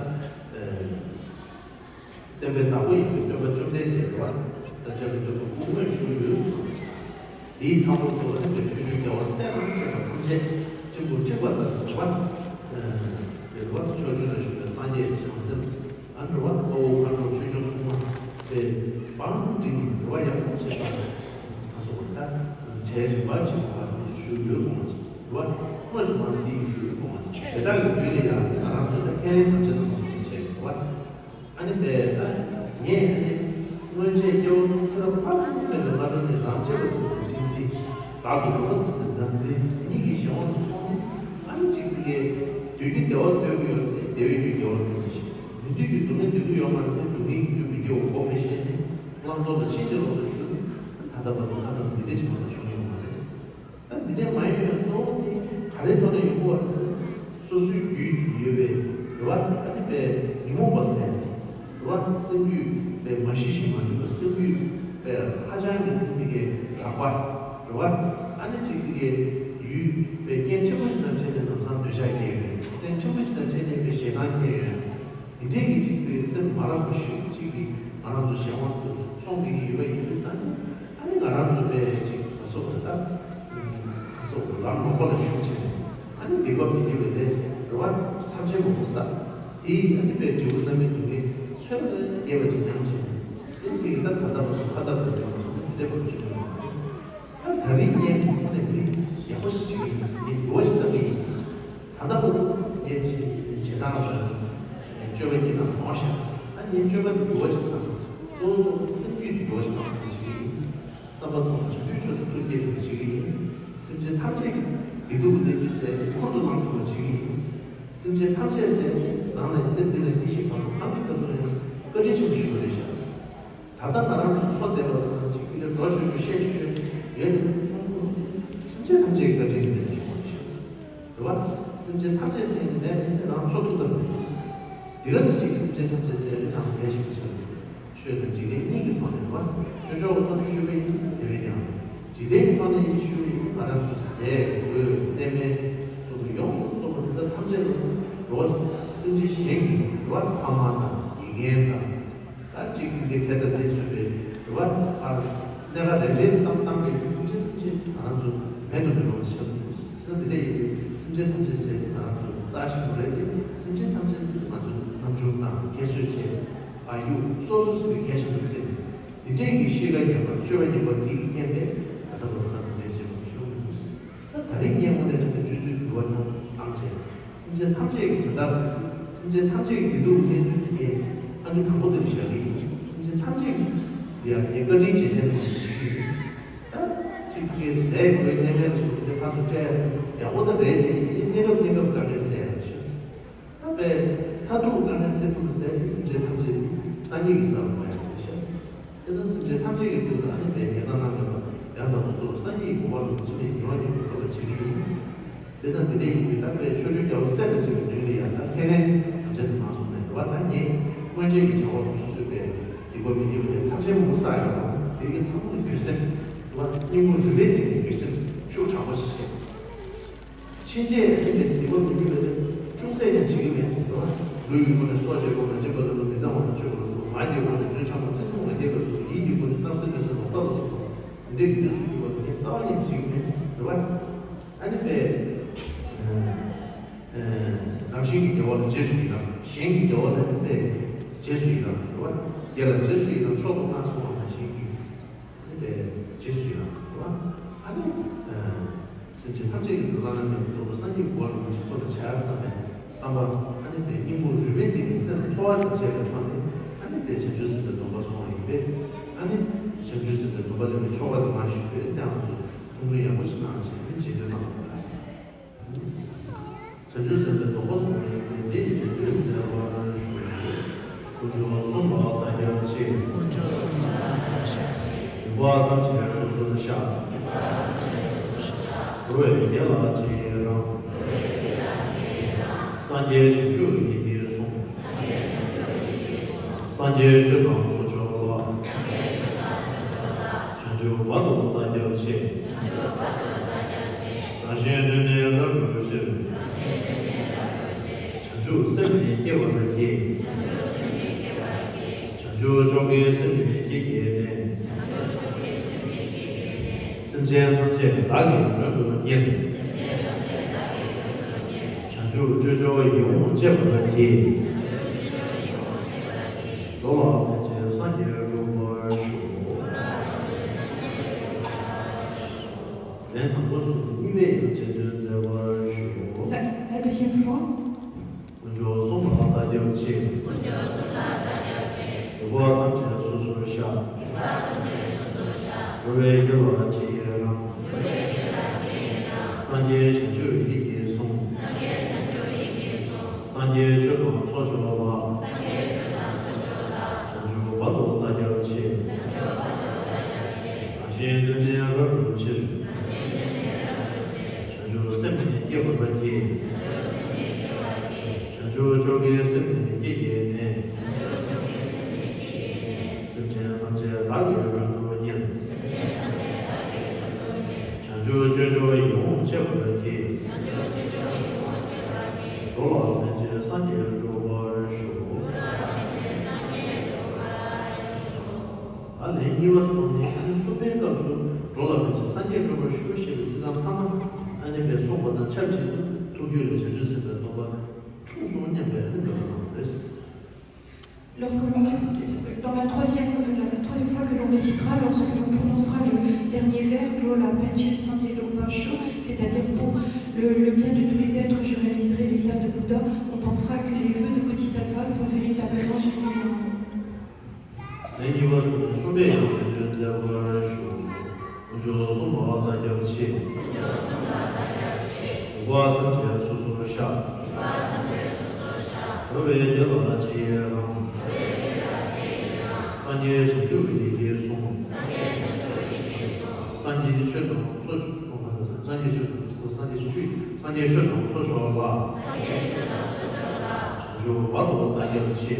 བསྟན་པའི་བདག་པོ་ཡིན་པའི་སྟོན་པ་བཅོམ་ལྡན་འདས་རེད་བ། ད་ཅག་གི་སྟོན་པ་སྐུ་དངོས་བཞུགས་ཡོད་གསུངས་པ་ཞིག་དེའི་མཐའ་འཁོར་དུ་ཨ་ནི་པའི་ཆོས་སྐྱོང་རྒྱལ་བ་སྲས་དང་བཅས་པ་ཐམས་ཅད་སྤྲིན་ཕུང་འཁྲིགས་པ་ལྟར་དུ་བ། རེད་བ། ཕྱོགས་བཅུ་ན་བཞུགས་པའི་སངས་རྒྱས་བྱང་སེམས་ཨ་ནི་རེད་བ། དཔའ་བོ་མཁའ་འགྲོ་ཆོས་སྐྱོང་སྲུང་མ་དེ་བང་བསྒྲིགས་ནས་རེད་བ། ཡག་པོ་བྱས་པ་ལ་ང་སོགས་པ་ད་གྲལ་རིམ་པར་བྱས་པ་བ་དུ་བཞུགས་ཡོད་དགོངས་པ་ཅིག་རེད་བ། དངོས་སུ་མ་གཟིགས་ཡོད་དགོངས་པ་ཅིག་དེ་དག་གི་མདུན་ལ་ཡང་ང་རང་ཚོ་ད་ཁས་ལེན་དམ་བཅའ་དང་མ་སོང་བ་བྱས་ཡོད་རེད་བ། ཨ་ནི་པས་ད་ངས་ཨ་ནི་སྔོན་ཆད་སྐྱེ་བོ་ཚེ་རབས་དཔག་ཏུ་མེད་པའི་སྔ་དྲོ་ནས་རང་གཅེས་པར་འཛིན་པའི་གཅེས་འཛིན། བདག་ཏུ་འགྲོ་བར་འཛིན་པའི་བདག་འཛིན་དེ་ཉིད་ཀྱི་གཞན་དབང་དུ་སོང་ནས་ཨ་ནི་གཅིག་པུ་ལས་འདོད་རྒྱུ་བདེ་བ་འདོད་ཀྱི་ཡོད་རེད་དེ་བདེ་བའི་རྒྱུ་བདེ་བར་འགྲོ་མི་ཤེས། མི་འདོད་རྒྱུ་སྡུག་བསྔལ་འདོད་ཀྱི་ཡོད་མ་རེད་དེ་སྡུག་བསྔལ་གྱི་རྒྱུ་མི་དགེ་བ་འགོག་མི་ཤེས་ནས་བླང་དོར་ལ་ཕྱིན་ཅི་ལོག་ཏུ་ཞུགས་ནས་ད་ལྟ་བར་དུ་ཁ་དང་འདི་འདྲ་ཞིག་མ་གཏོགས་བྱུང་ཡོད་མ་རེད། ད་འདི་འདྲའི་མ་ཡིན་པའི་གཙོ་བོ་དེ་ག་རེའི་ཐོག་ནས་ཡོང་གི་ཡོད་རེད་ཟེར། སོ་སོའི་རྒྱུད་ཡོད་པའི་རེད་བ། ཨ་ནི་པའི་ཉོན་མོངས་པ་ཟེར་དེ་རེད་བ། སེམས་རྒྱུད་པའི་མ་ཤི་ཞིང་མ་འདུས་པ་སེམས་རྒྱུད་པའི་ཧ་ཅང་གི་དེ་མི་དགེ་རགས་པ་རེད་བ། ཨ་ནི་ཅིག་གི་ཡུལ་པའི་རྐྱེན་ཕྲན་བུ་ཅིག་དང་ཕྲད་ནས་ལམ་སང་འདོད་ཆགས་སྐྱེ་ཡོད། རྐྱེན་ཕྲན་བུ་ཅིག་དང་ཕྲད་ནས་པའི་ཞེ་སྡང་སྐྱེ་ཡོད། དེ་འདྲས་ཀྱི་གཅིག་པའི་སེམས་མ་རག་པ་ཞིག་གཅིག་གིས་ང་རང་ཚོ་གཞན་དབང་དུ་སོང་བསྡད་ཀྱི་ཡོད་པ་ཡིན་དུས་ཙང་ནི་ཨ་ནི་ང་རང་ཚོ་པའི་གཅིག་ག་སོགས་པ་ད་ག་སོགས་པ་ལམ་ལོག་པ་ལ་ཞུགས་བྱས་ཨ་ནི་སྡིག་པ་མི་དགེ་བའི་ལས་རེ་བ་ཚབས་ཆེན་མང་པོ་བསགས། དེ་ཡིས་ཨ་ནི་པའི་འབྲས་བུ་རྣམ་སྨིན་སྡུག་བསྔལ་ཚོད་ལས་འདས་པ་ཅིག་མྱངས་བྱས་ཨ་ནི་དེ་གི་ད་ད་ལྟ་བར་དུ་ཁ་ཐག་ཏུ་འབྲལ་མ་སོང་བ་འདི་འདྲ་བར་དུ་བྱུང་ཡོད་པ་རེད། ད་ད་རིང་ངས་ཁོ་ནས་མི་ཡག་པོ་ཞིག་བྱེད་ཀྱི་ཡིན། ངས་འགྱུར་བ་ཞིག་བཏང་གི་ཡིན། ད་ལྟ་བར་དུ་ངས་བྱེད་བྱེད་སྟངས་ལ་སྤྱོད་པ་སྐྱེ་སྟངས་མང་ཤག་ཨ་ནི་སྤྱོད་པ་དེ་འགྱུར་བ་ཞིག་བཏང་། གཙོ་བོ་གཙོ་བོ་སེམས་རྒྱུད་དེ་འགྱུར་བ་ཞིག་བཏང་བྱེད་ཀྱི་ཡིན། བསམ་པ་བཟང་པོ་བྱང་ཆུབ་མཆོག་ཏུ་ཐུགས་བསྐྱེད་པ་བྱེད་ཀྱི་ཡིན། སེམས་ཅན་ཐམས་ཅད་ཀྱི་བདེ་སྡུག་གི་གནས་ཚུལ་གསལ་ཏེ་ཁུར་དུ་བླང་ཐུབ་པ་བྱེད་ཀྱི་ཡིན། སེམས་ཅན་ཐམས་ཅད་གསལ་ཏེ་ རང་ལ་ཚེ་འདི་ལ་ཡེ་ཤེས་གང་རུང་གང་གི་སྐབས་སུ་ཡང་བཀའ་དྲིན་ཆེན་པོ་ཞིག་རེད་ཤག་ད་ལྟ་ང་རང་ཚོ་འཚོ་བསྡད་པ་དང་ཅིག་གི་ལས་འགྲོ་ཆོག་ཆོག་བཤད་ཆོག་ཆོག་ཡོད་ན་ཚང་མ་སེམས་ཅན་ཐམས་ཅད་ཀྱི་བཀའ་དྲིན་གྱི་ལས་བྱུང་བ་རེད་ཤག་རེད་བ། སེམས་ཅན་ཐམས་ཅད་ཟེར་ནས་ནས་རང་འཚོ་ཐུབ་པ་མི་འདུག་དེ་ག་ཚོད་ཅིག་གིས་སེམས་ཅན་ཐམས་ཅད་ཟེར་ནས་རང་གལ་ཆེན་པོ་ཆགས་འདུག་ཆོས་དང་འཇིག་རྟེན་གཉིས་ཀྱི་ཐོག་ནས་རེད་བ། ཆོས་ཕྱོགས་ཀྱི་ཐོག་ནས་ཞུས་པ་ཡིན་དེ་བས་ཀྱང་། འཇིག་རྟེན་གྱི་ཐོག་ནས་ཡིན་ཞུས་པ་ཡིན་ང་རང་ཚོ་ཟས་གོས་གཏེར་མ་སོགས་ཀྱི་ཡོངས་སུ་རྫོགས་པ་དེ་དག་ཐམས་ཅད་ལ་འགྲོ་བ་སེམས་ཅན་གཞན་གྱི་རེད་བ་ཕ་མ་དང་དགེ་རྒན་དང་། ད་གཅིག་གིས་དེ་དེ་ལ་དེ་ཚུད་པའི་རེ་བ་ཕར་གནས་ཁ་རེ་རེ་བསམ་བཏང་བའི་སེམས་ཅན་ཐམས་ཅད་ང་རང་ཚོ་མེད་དུ་འགྲོ་བ་ཞིག་ཆགས་འདུག་ཟེར་ན་དེ་འདྲ་ཡིན་དུས་སེམས་ཅན་ཐམས་ཅད་ཟེར་ཏེ་ང་རང་ཚོ་རྩ་ཆེན་པོ་རེད་དེ། སེམས་ཅན་ཐམས་ཅད་ཟེར་ཏེ་ང་ཚོ་རྣམ་འགྱུར་དང་ཁྱད་གསོད་བྱས་ཕ་ཡུལ་སོ་སོ་སོ་སོའི་གལ་ཆེན་པོ་ཟེར་ནས་དེ་འདྲས་ཀྱི་ཤེས་ཀ་ཉམས་པ་སྤྱོད་པ་ཉམས་པ་དེ་ཡི་རྐྱེན་པས་ད་ལྟ་བར་ང་ཚོ་འདས་ཟིན་པ་ཞུ་མི་འདུག་ད་ད་རིང་སྙན་མོ་ནས་དྲན་ཏེ་སྤྱོད་ཚུལ་འགྱུར་བ་དང་བཏང་བྱས། སེམས་ཅན་ཐམས་ཅད་ཀྱི་དོན་དག་ཟེར། སེམས་ཅན་ཐམས་ཅད་ཀྱི་བདེ་སྡུག་གནས་ཚུལ་དེ་ངས་ཨང་ཀི་དང་པོ་དེར་བཞག་གི་ཡིན། སེམས་ཅན་ཐམས་ཅད་ཀྱི་དེ་ཡང་ངས་བཀའ་དྲིན་རྗེས་དྲན་སྐོར་ཞིག་བྱེད་ཀྱི་ཡིན། ད་གཅིག་གིས་ཟས་གོས་གཏེར་མ་ལ་སོགས་པ་དེ་ཕར་ཚུར་སྤྲད་ཡག་པོ་ད་རེད་དེ། དེ་གནས་སྐབས་གནས་སྐབས་དཀའ་ངལ་སེལ་ཡག་ཤོས། ད་དཔེ་མཐར་ཐུག་དཀའ་ངལ་སེལ་ཐུབ་ཟེར་ཏེ་སེམས་ཅན་ཐམས་ཅད་ནི་སངས་རྒྱས་ཀྱི་ས་ལ་མ་ཡོང་བ་ཤེས། དེ་ཙང་སེམས་ཅན་ཐམས་ཅད་ཀྱི་དོན་དུ་ཨ་ནི་དཔེ་ཉེ་རང་རྣམས་ཀྱང་ཡང་དག་པར་རྫོགས་སངས་རྒྱས་ཀྱི་གོ་འཕང་ལ་ཅི་ནས་ཡོང་བ་ཉིད་དུ་ཐོབ་པར་བྱེད་ཀྱི་ཡིན། དེ་ཙང་འདི་འདྲའི་ཡིན་དུས་ད་དཔེ་ཆོས་སྤྱོད་རྒྱལ་བ་སྲས་དང་བཅས་པའི་མདུན་ལ་ཡང་ད་ཁས་ལེན་དམ་བཅའ་དུ་མ་སོང་ནས་འདུལ་བ་ད་ངས་སྔོན་ཆད་ཀྱི་བྱ་བ་སོ་སོའི་དཔེ་སྡིག་པ་མི་དགེ་བ་ལས་ཚབས་ཆེན་པོ་བསགས་ཡོད་རུང་དེ་གི་ཚང་མ་ལ་འགྱོད་སེམས་འདུལ་བ་སྙིང་པོ་རུས་པའི་གཏིང་ནས་འགྱོད་སེམས་ཤུགས་དྲག་པོ་ཞིག་བྱས། ཕྱིན་ཆད་ཨ་ནི་དེ་སྡིག་པ་མི་དགེ་བ་དེ་ཅུང་ཟད་ཀྱང་བྱེད་ཀྱི་མེད་ཟེར་བ། ལུས་ཀྱི་སྒོ་ནས་སྲོག་གཅོད་པ་མ་བྱིན་པ་ལ་ལུ་མི་གཙང་བ་དང་སྤྱོད་པ་སོགས་ངག་གི་སྒོ་ནས་རྫུན་ཕྲ་མ་ཚིག་རྩུབ་མ་བརྒྱབ་པ་སོགས་ཡིད་ཀྱི་སྒོ་ནས་རྟག་གསལ་མི་གསལ་ལོག་ལྟ་ལ་སོགས་པ་འདི་འདྲའི་གི་རྫུན་སུ་གྱུར་པ་དེ་རྩ་བ་ནས་བྱེད་ཀྱི་མེད་ཟེར་བ། ཨ་ནི་དཔེ་རང་བཞིན་གྱི་དགེ་བ་ལ་རྗེས་སུ་ཡི་རང་གཞན་གྱི་དགེ་བ་ལ་ནི་དཔེ་རྗེས་སུ་ཡི་རང་ཟེར་བ། དགེ་ལ་རྗེས་སུ་ཡི་རང་མཆོག་ཏུ་བསྔགས་སོ་ནང་བཞིན་གྱི། ཨ་ནི་དེ་རྗེས་སུ་ཡི་རང་དུ་བ། ཨ་ནི་སེམས་ཅན་ཐམས་ཅད་ཀྱི་དོན་དག་རྣམས་ཀྱང་རྫོགས་པའི་སངས་རྒྱས་ཀྱི་གོ་འཕང་ལ་ཐོབ་པར་བྱ་བསམ་པའི་བསམ་པ། ཨ་ནི་དེ་སྙིང་པོ་རུས་པའི་གཏིང་ནས་སེམས་ལ་ཚོར་བ་དང་བཅས་པའི་ཐོག་ནས་ཨ་ནི་དེ་བྱང་ཆུབ་སེམས་དཔའི་སྡོམ་པ་སོང་བ་ཡིན་པས། ཨ་ནི་བྱང་ཆུབ་སེམས་དཔའི་སྡོམ་པ་ལེན་པའི་ཆོ་ག་དང་མ་ཞུས་པས་དེ་ང་ཚོས་ཐུགས་སྨོན་ཡག་པོ་ཞིག་གནང་བྱས་ནས་རྗེས་ཟློས་གནང་བ་ལ། བྱང་ཆུབ་སེམས་དཔའི་སྡོམ་པ་སོང་བའི་དེ་ཡི་རྗེས་ཟློས་མཛད་པར་ཞུ། དཀོན་མཆོག་གསུམ་ལ་བདག་སྐྱབས་མཆི། དཀོན་མཆོག་གསུམ་ལ་བདག་སྐྱབས་མཆི། ཡོན་པོ་ཐམས་ཅད་སོ་སོར་བཤགས། ཡོན་པོ་ཐམས་ཅད་སོ་སོར་བཤགས། འགྲོ་བའི་དགེ་ལ་རྗེས་ཡི་རང་། འགྲོ་བའི་དགེ་ལ་རྗེས་ཡི་རང་། སངས་རྒྱས་བྱང་ཆུབ་ཡིད་ཀྱིས་བཟུང་། སངས་རྒྱས་བྱང་ཆུབ་ཡིད་ཀྱིས་བཟུང་། སངས་རྒྱས་ཆོས་དང་ཚོགས་མཆོག་ལ། སངས་རྒྱས་ཆོས་དང་ཚོགས་མཆོག་ལ། བྱང་ཆུབ་བར་དུ་བདག་སྐྱབས་མཆི། བྱང་ཆུབ་བར་དུ་བདག་སྐྱབས་མཆི། རང་གཞན་དོན་ནི་རབ་བསྒྲུབ་ཕྱིར། རང་གཞན་དོན་ནི་རབ་བསྒྲུབ་ཕྱིར། བྱང་ཆུབ་སེམས་ནི་བསྐྱེད་པར་བགྱི། བྱང་ཆུབ་སེམས་ནི་བསྐྱེད་པར་བགྱི། བྱང་ཆུབ་མཆོག་གི་སེམས་ནི་བསྐྱེད་བགྱིས་ནས། བྱང་ཆུབ་མཆོག་གི་སེམས་ནི་བསྐྱེད་བགྱིས་ནས། སེམས་ཅན་ཐམས་ཅད་བདག་གིས་མགྲོན་དུ་གཉེར། སེམས་ཅན་ཐམས་ཅད་བདག་གིས་མགྲོན་དུ་གཉེར། བྱང་ཆུབ་སྤྱོད་མཆོག་ཡིད་འོང་སྤྱད་པར་བགྱི། བྱང་ཆུབ་སྤྱོད་མཆོག་ཡིད་འོང་སྤྱད་པར་བགྱི། འགྲོ་ལ་ཕན་ཕྱིར་སངས་རྒྱས་འགྲུབ་པར་ཤོག། ལན་དང་པོ་སོ་གཉིས་པའི་ཡང་རྗེས་ཟློས་མཛད་པར་ཞུ། La, la deuxième fois. དཀོན་མཆོག་གསུམ་ལ་བདག་སྐྱབས་མཆི། དཀོན་མཆོག་གསུམ་ལ་བདག་སྐྱབས་མཆི། ཡོན་པོ་ཐམས་ཅད་སོ་སོར་བཤགས། ཡོན་པོ་ཐམས་ཅད་སོ་སོར་བཤགས། འགྲོ་བའི་དགེ་ལ་རྗེས་ཡི་རང་། འགྲོ་བའི་དགེ་ལ་རྗེས་ཡི་རང་། སངས་རྒྱས་བྱང་ཆུབ་ཡིད་ཀྱིས་བཟུང་། སངས་རྒྱས་བྱང་ཆུབ་ཡིད་ཀྱིས་བཟུང་། སངས་རྒྱས་ཆོས་དང་ཚོགས་མཆོག་ལ། སངས་རྒྱས་ཆོས་དང་ཚོགས་མཆོག་ལ། བྱང་ཆུབ་བར་དུ་བདག་སྐྱབས་མཆི། བྱང་ཆུབ་བར་དུ་བདག་སྐྱབས་མཆི། རང་གཞན་དོན་ནི་རབ་བསྒྲུབ་ཕྱིར། རང་གཞན་དོན་ནི་རབ་བསྒྲུབ་ཕྱིར། བྱང་ཆུབ་སེམས་ནི་བསྐྱེད་པར་བགྱི། བྱང་ཆུབ་སེམས་ནི་བསྐྱེད་པར་བགྱི། བྱང་ཆུབ་མཆོག་གི་སེམས་ནི་བསྐྱེད་བགྱིས་ནས། བྱང་ཆུབ་མཆོག་གི་སེམས་ནི་བསྐྱེད་བགྱིས་ནས། སེམས་ཅན་ཐམས་ཅད་བདག་གིས་མགྲོན་དུ་གཉེར། སེམས་ཅན་ཐམས་ཅད་བདག་གིས་མགྲོན་དུ་གཉེར། བྱང་ཆུབ་སྤྱོད་མཆོག་ཡིད་འོང་སྤྱད་པར་བགྱི། བྱང་ཆུབ་སྤྱོད་མཆོག་ཡིད་འོང་སྤྱད་པར་བགྱི། འགྲོ་ལ་ཕན་ཕྱིར་སངས་རྒྱས་འགྲུབ་པར་ཤོག། འགྲོ་ལ་ཕན་ཕྱིར་སངས་རྒྱས་འགྲུབ་པར་ཤོག། ཨ་ལན་གཉིས་པ་སོང་ནས་ཨ་ནི་གསུམ་པའི་སྐབས་སུ་འགྲོ་ལ་ཕན་ཕྱིར་སངས་རྒྱས་འགྲུབ་པར་ཤོག་ཞེས་པའི་ཚིག་རྐང་ཐ་མ་ཨ་ནི་པའི་གསུངས་པ་དང་ཆབས་ཅིག་ཏུ་ཐུགས་རྒྱུད་ལ་བྱང་ཆུབ་སེམས་དཔའི་སྡོམ་པ་འཁྲུངས་སོང་སྙམ་པའི་ཨ་ནི་འདོད་པ་གནང་བ་རེད། Lorsque l'on, dans la troisième, la troisième fois que l'on récitera, lorsque l'on prononcera le dernier vers, Ngro la Panchir Sangye Lopa Sho, c'est-à-dire pour le, le bien de tous les êtres, je réaliserai l'état de Bouddha, on pensera que les vœux de Bodhisattva sont véritablement générés en nous. ལན་གཉིས་པ་སོང་ནས་གསུམ་པའི་ཡང་རྗེས་ཟློས་མཛད་པར་ཞུ། དཀོན་མཆོག་གསུམ་ལ་བདག་སྐྱབས་མཆི། ཡོན་པོ་ཐམས་ཅད་སོ་སོར་བཤགས། འགྲོ་བའི་དགེ་བ་ཅི་ཡང་རུང་། སངས་རྒྱས་བྱང་ཆུབ་ཡི་གེ་གསུམ། སངས་རྒྱས་ཆོས་དང་ཚོགས་སངས་རྒྱས་ཆོས་དང་སངས་རྒྱས་ཆོས་སངས་རྒྱས་ཆོས་དང་ཚོགས་མཆོག་ལ། བྱང་ཆུབ་བར་དུ་བདག་རྒྱལ་ཆེ།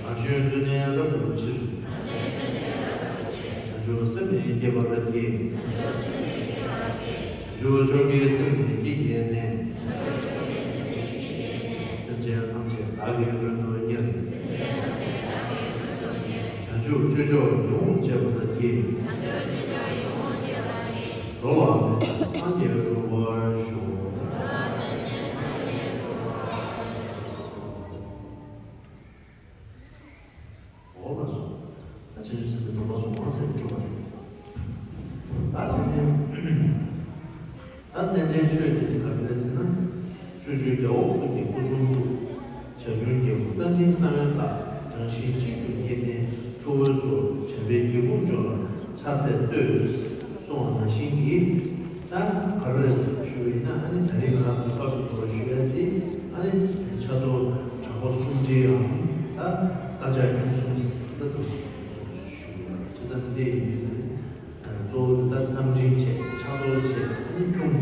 རང་གཞན་དོན་ནི་རབ་བསྒྲུབ་ཕྱིར། བྱང་ཆུབ་སེམས་ནི་བསྐྱེད་པར་བགྱི། བྱང་ཆུབ་མཆོག་གི་སེམས་ནི་བསྐྱེད་བགྱིས་ནས། སེམས་ཅན་ཐམས་ཅད་བདག་གིས་མགྲོན་དུ་གཉེར། བྱང་ཆུབ་སྤྱོད་མཆོག་ཡིད་འོང་སྤྱད་པར་བགྱི། འགྲོ་བ་ཕན་ཕྱིར་སངས་རྒྱས་འགྲུབ་པར་ཤོག། འོ་ལགས་སོ། ད་བྱང་ཆུབ་སེམས་དཔའི་སྡོམ་པ་སོགས་མང་སེམས་སྒྲུབ་པ་རེད། ད་དེ་ནས་ད་སེམས་ཅན་ཆོས་དེ་ནི་ག་རེ་རེད་ཟེར་ན། སྤྱོད་བཅུའི་རྒྱལ་པོ་ཀུན་གྱི་སྐུ་གསུང་ཐུགས། བྱ་ཁྱུང་རྒྱལ་པོ་རྟ་མགྲིན་ས་བོན་ལྟ། རང་བཞིན་གཅིག་ཏུ་རྙེད་ལྡན་ཁྲོ་བོའི་གཙོ། དྲན་པས་སྒེའུ་ཁུང་ཕྱོགས་ལ་ཕྱག་འཚལ་བསྟོད། གསུངས་པ་ནང་བཞིན་གྱིས། ད་ག་རེ་རེད་ཟེར་ཞུས་པ་ཡིན་ན། ཨ་ནི་ད་རེས་ང་རང་ཚོ་སྐབས་སུ་འགྲོ་བ་ཞུ་ཡ་དེ། ཨ་ནི་ཕྱག་རྡོར་དྲག་པོ་སུམ་བརྒྱའམ་ད་རྟ་ཕྱག་ཁྱུང་གསུམ་ཟེར་ད་དུ་ཞུ་ཡ། བྱས་ཙང་དེ་འདྲ་ཡིན་དུས་ཙང་ནི། གཙོ་བོ་དེ་ད་རྟ་མགྲིན་བྱས། ཕྱག་རྡོར་བྱས། ཨ་ནི་ཁྱུང་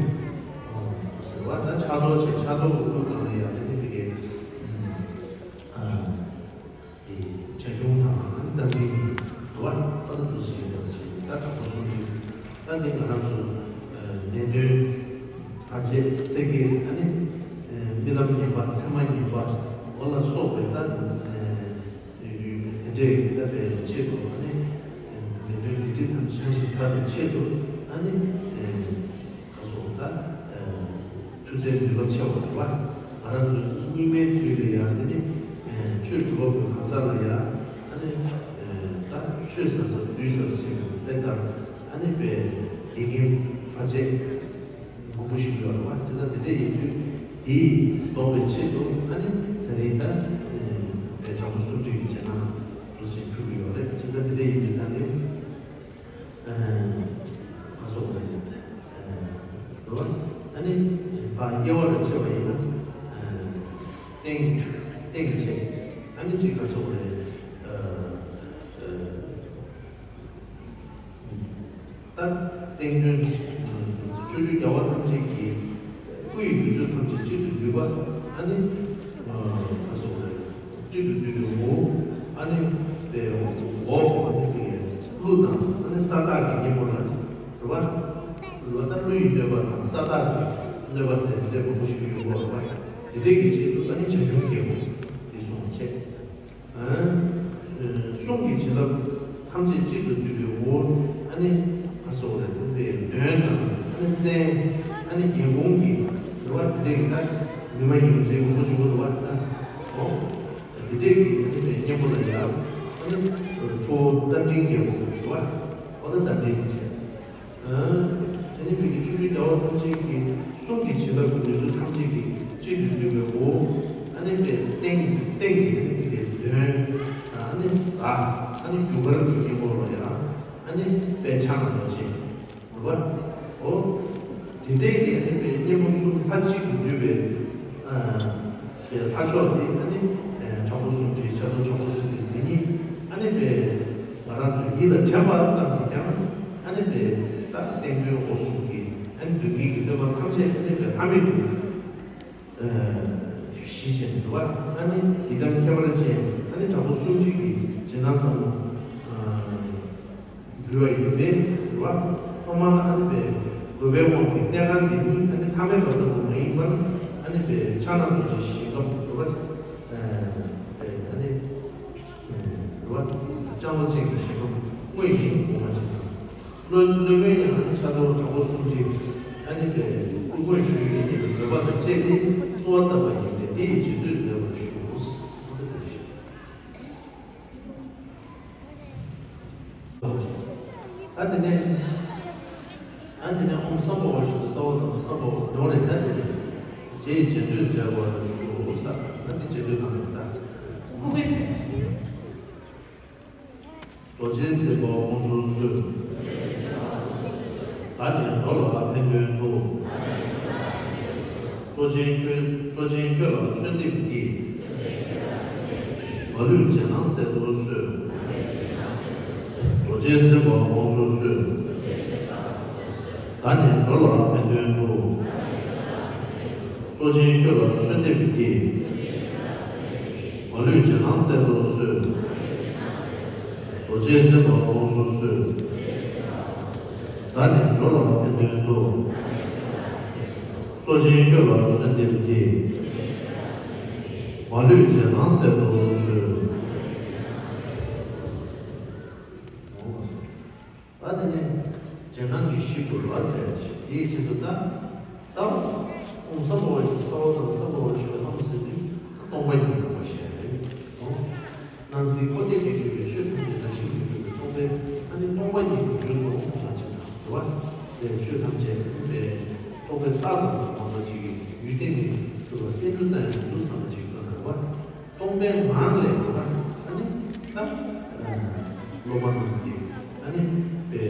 ཟེར་བ། ད་ཕྱག་རྡོར་བྱས། ཕྱག་རྡོར་གྱི་སྐུ་སྒང་ལ་ཡ་དེ་ནི་དེ་གའི་ཨ། དེ་བྱ་ཁྱུང་དང་རྟ་མགྲིན་གྱི་འགྲོ་བ་ཨ་ད་དུ་ཟེར་ཡོད་པ་བྱས། ད་དྲག་པོ་སུམ་བརྒྱ་ཟེར། ད་འདི་ང་རང་ཚོ་ནད་གདོན་བར་ཆད་སེལ་མཁན། ཨ་ནི་རྨི་ལམ་ངན་པ། མཚན་མ་ངན་པ། འོ་ལ་སོགས་པའི་ད་དེ་འདྲའི་ད་པའི་ཆེད་དུ། ཨ་ནི་ནད་གདོན་སྡིག་སྒྲིབ་ཐམས་ཅད་བྱང་ཞིང་དག་པའི་ཆེད་དུ། ཨ་ནི། ག་སོགས་ད། མཐུ་རྩལ་ནུས་པ་ཆེ་བ་རེད་བ། ང་རང་ཚོ་སྙིགས་མའི་དུས་ལ་ཡང་དེ་ནི། ཆོས་སྒྲུབ་པ་པོའི་གང་ཟག་ལ་ཡང་། ཨ་ནི། ད་ཆོས་ཟབ་ཟབ་ལུས་ཟབ་ཟབ་བྱེད་པའི་རྟེན་ལྟར། ཨ་ནི་པའི་དགེ་བསྙེན་བར་ཆད་མང་པོ་ཞིག་ཡོད་རེད་བ། བྱས་ཙང་དེ་འདྲ་ཡིན་དུས་དེ་ཟློག་པའི་ཆེད་དུ། ཨ་ནི་ད་རེས་ད། པའི་དྲག་པོ་སུམ་བརྒྱ་གི་རྗེས་གནང་འདུག་ཅེས་ཕུལ་གྱི་ཡོད་རེད། བྱས་ཙང་དེ་འདྲ་ཡིན་དུས་ཙང་ནི། ཨ་སོགས་རེད། རེད་བ། ཨ་ནི་ཕར་དབྱེ་བ་ལ་ཕྱེ་བ་ཡིན་ན། སྟེང་སྟེང་བྱས། ཨ་ནི་གཅིག་ག་སོགས་རེད། ད་སྟེང་དོན། སྤྱོད་བཅུའི་རྒྱལ་བ་ཐམས་ཅད་ཀྱི་སྐུ་ཡི་ནུས་སྟོབས་ཐམས་ཅད་གཅིག་ཏུ་བསྡུས་པ། ཨ་ནི་ག་སོགས་རེད། གཅིག་ཏུ་བསྡུས་པའི་ངོ་བོ། ཨ་ནི་པའི་འོག་ཏུ་ཨ་ནི་པའི་ཀླུ་དང་། ཨ་ནི་ས་བདག་གི་གཉེན་པོ་ལ་རེད་བ། རེད་བ། ད་ཀླུ་ཡི་གནོད་པ་དང་ས་བདག་གི་གནོད་པ་ཟེར་དེ་འདྲའི་མང་པོ་ཞིག་ཡོད་དགོས་རེད་བ། དེ་འདྲའི་གི་ཆེད་དུ། ཨ་ནི་བྱ་ཁྱུང་རྒྱལ་པོ་འདི་གསུངས་བྱས། གསུང་གི་བྱིན་རླབས་ཐམས་ཅད་གཅིག་ཏུ་བསྡུས་པའི་ངོ་བོ། ཨ་ནི་ག་སོགས་རེད། དེ་འདྲའི་གདོན་དང་། ཨ་ནི་བཙན། ཨ་ནི་རྒྱལ་འགོང་གི་རེད་བ། དེ་འདྲའི་གི་ད་མི་མ་ཡིན་པ་འདྲའི་མང་པོ་བྱུང་བ་རེད་བ། ད་འོ། དེ་འདྲའི་གི་ཨ་ནི་པའི་གཉེན་པོ་ལ་ཡང་། ཨ་ནི་ཁྲོ་བོ་རྟ་མགྲིན་རྒྱལ་པོ་རེད་བ། འོ་ད་རྟ་མགྲིན་གྱི་བྱས། དེ་ནི་བོད་ཀྱི་ཆོས་བརྒྱུད་རྒྱལ་བ་ཐམས་ཅད་ཀྱི་གསུང་གི་བྱིན་རླབས་ཀྱི་ནུས་སྟོབས་ཐམས་ཅད་ཀྱིས་གཅིག་ཏུ་བསྡུས་པའི་ངོ་བོ། ཨ་ནི་པའི་སྟེང་སྟེང་གི་ཨ་ནི་པའི་གདོན། ཨ་ནི་གཟའ། ཨ་ནི་རྒྱུ་སྐར་གྱི་གཉེན་པོ་ལ་ཡང་། ཨ་ནི་པའི་ཕྱག་ན་རྡོ་རྗེ་རེད་བ། འོ། དེ་འདྲའི་གི་ཨ་ནི་པའི་གཉེན་པོ་གསུམ་མཐའ་གཅིག་ཏུ་འདུས་པའི། པའི་ལྷ་མཆོག་དེ། ཨ་ནི་དྲག་པོ་སུམ་བརྒྱའི་ཕྱག་རྡོར་དྲག་པོ་སུམ་བརྒྱ་དེ་ཉིད། ཨ་ནི་པའི་ང་རང་ཚོའི་ཡིད་ལ་དྲན་པ་ཙམ་གྱིས་ཀྱང་། ཨ་ནི་པའི་ད་སྟེང་གདོན་འོག་གསུམ་གྱི། ཨ་ནི་གདོན་བགེགས་ཀྱི་གནོད་པ་ཐམས་ཅད། ཨ་ནི་པའི་ལྷ་མེད་དུ་ཞི་བྱེད་འདུག་པ། ཨ་ནི་ཡི་དམ་ཁྱད་པར་ཅན། ཨ་ནི་དྲག་པོ་སུམ་བརྒྱ་གི་རྗེས་གནང་ཟབ་མོ་འབུལ་བ་ཡིན་པས་རེད་བ། ཐོག་མར་ཨ་ནི་པའི་དགོས་པའི་དབང་གིས་གནས་ཁང་འདི་ཉིད། ཨ་ནི་ཐ་མལ་པ་ལྟ་བུ་མ་ཡིན་པར། ཨ་ནི་པའི་ཕྱག་ན་རྡོ་རྗེ་ཞིང་ཁམས་རེད་བ། ཨ་ནི་རེད་བ། ལྕང་ལོ་ཅན་གྱི་ཞིང་ཁམས་དངོས་ཡིན་དགོངས་པ་ཅན་དང་། སློབ་སློབ་དཔོན་ཡང་ཨ་ནི་ཕྱག་རྡོར་དྲག་པོ་སུམ་བརྒྱ། ཨ་ནི་པའི་སྐུ་འཁོར་ཞུ་ཡི་ཉིད་ལ་འབོད་པ་དང་བཅས་ཏེ་གསོལ་བ་བཏབ་པ་ཡིན་ཏེ། དེ་ཡི་རྗེས་ཟློས་མཛད་པར་ཞུ། ཨ་དེ་ནས། ཨ་དེ་ནས་ཨོཾ་སམ་བྷ་ཝ་ཞེས་པ་གསོལ་བ་དང་སམ་བྷ་ཝ་འདོན་རེད། ད་དེ་ནས་རྗེས་རྗེས་ཟློས་མཛད་པར་ཞུ་ས། ད་དེ་རྗེས་ཟློས་གནང་རེད་ད། རྡོ་རྗེ་འཛིན་པ་དབང་ཕྱུག་གསོལ། བདག་ནི་འགྲོ་ལ་ཕན་དོན་དུ། གཙོ་ཆེན་ཁྱོད། གཙོ་ཆེན་ཁྱོད་ལ་གསོལ་འདེབས་ཀྱིས། མ་ལུས་རྗེས་གནང་སྩལ་དུ་གསོལ། རྡོ་རྗེ་འཛིན་པ་དབང་དུ་གསོལ། བདག་ནི་འགྲོ་ལ་ཕན་དོན་དུ། གཙོ་ཆེན་ཁྱོད་ལ་གསོལ་འདེབས་ཀྱིས། མ་ལུས་རྗེས་གནང་སྩལ་དུ་གསོལ། རྡོ་རྗེ་འཛིན་པ་དབང་དུ་གསོལ། བདག་ནི་འགྲོ་ལ་ཕན་དོན་དུ། གཙོ་ཆེན་ཁྱོད་ལ་གསོལ་འདེབས་ཀྱིས། མ་ལུས་རྗེས་གནང་སྩལ་དུ་གསོལ། ད་དེ་ནས་རྗེས་གནང་གི་གཞི་དུ་ལ་ཟེར་ཞིག་དེའི་ཆེད་དུ་ད། ད་ཨོཾ་སྭ་བྷཱ་ཝ་ཞེས་སྭ་བྷཱ་ཝ་དང་སྭ་བྷཱ་ཝ་ཞེས་པའི་ལྷ་མོ་ཟེར་དུས་སྟོང་པ་ཉིད་ཡོད་པ་ཞིག་རེད། སྣང་སྲིད་འཁོར་འདས་ཀྱི་སྤྲུལ་པའི་ཆོས་ཐམས་ཅད་རང་བཞིན་གྱིས་གྲུབ་པའི་སྟོང་པའི་ཨ་ནི་སྟོང་པ་ཉིད་ཀྱི་རྒྱུ་སོང་ང་ཅག་གི་རེད་བ། དེ་ཆོས་ཐམས་ཅད་དེ་རྟོག་པས་བཏགས་ཙམ་དུ་མ་གཏོགས་ཅིག་གི་ཡུལ་གཏན་ནས་གྲུབ་པ་རྟེན་འབྲེལ་ཙམ་ཡང་མི་འདུག་བསམ་པ་ཅིག་གི་སྟོན་པ་རེད་བ། སྟོང་པའི་ངང་ལས་རེད་བ། ཨ་ནི་ད་སློབ་མ་རྣམས་ཀྱིས་ཨ་ནི་དཔེ་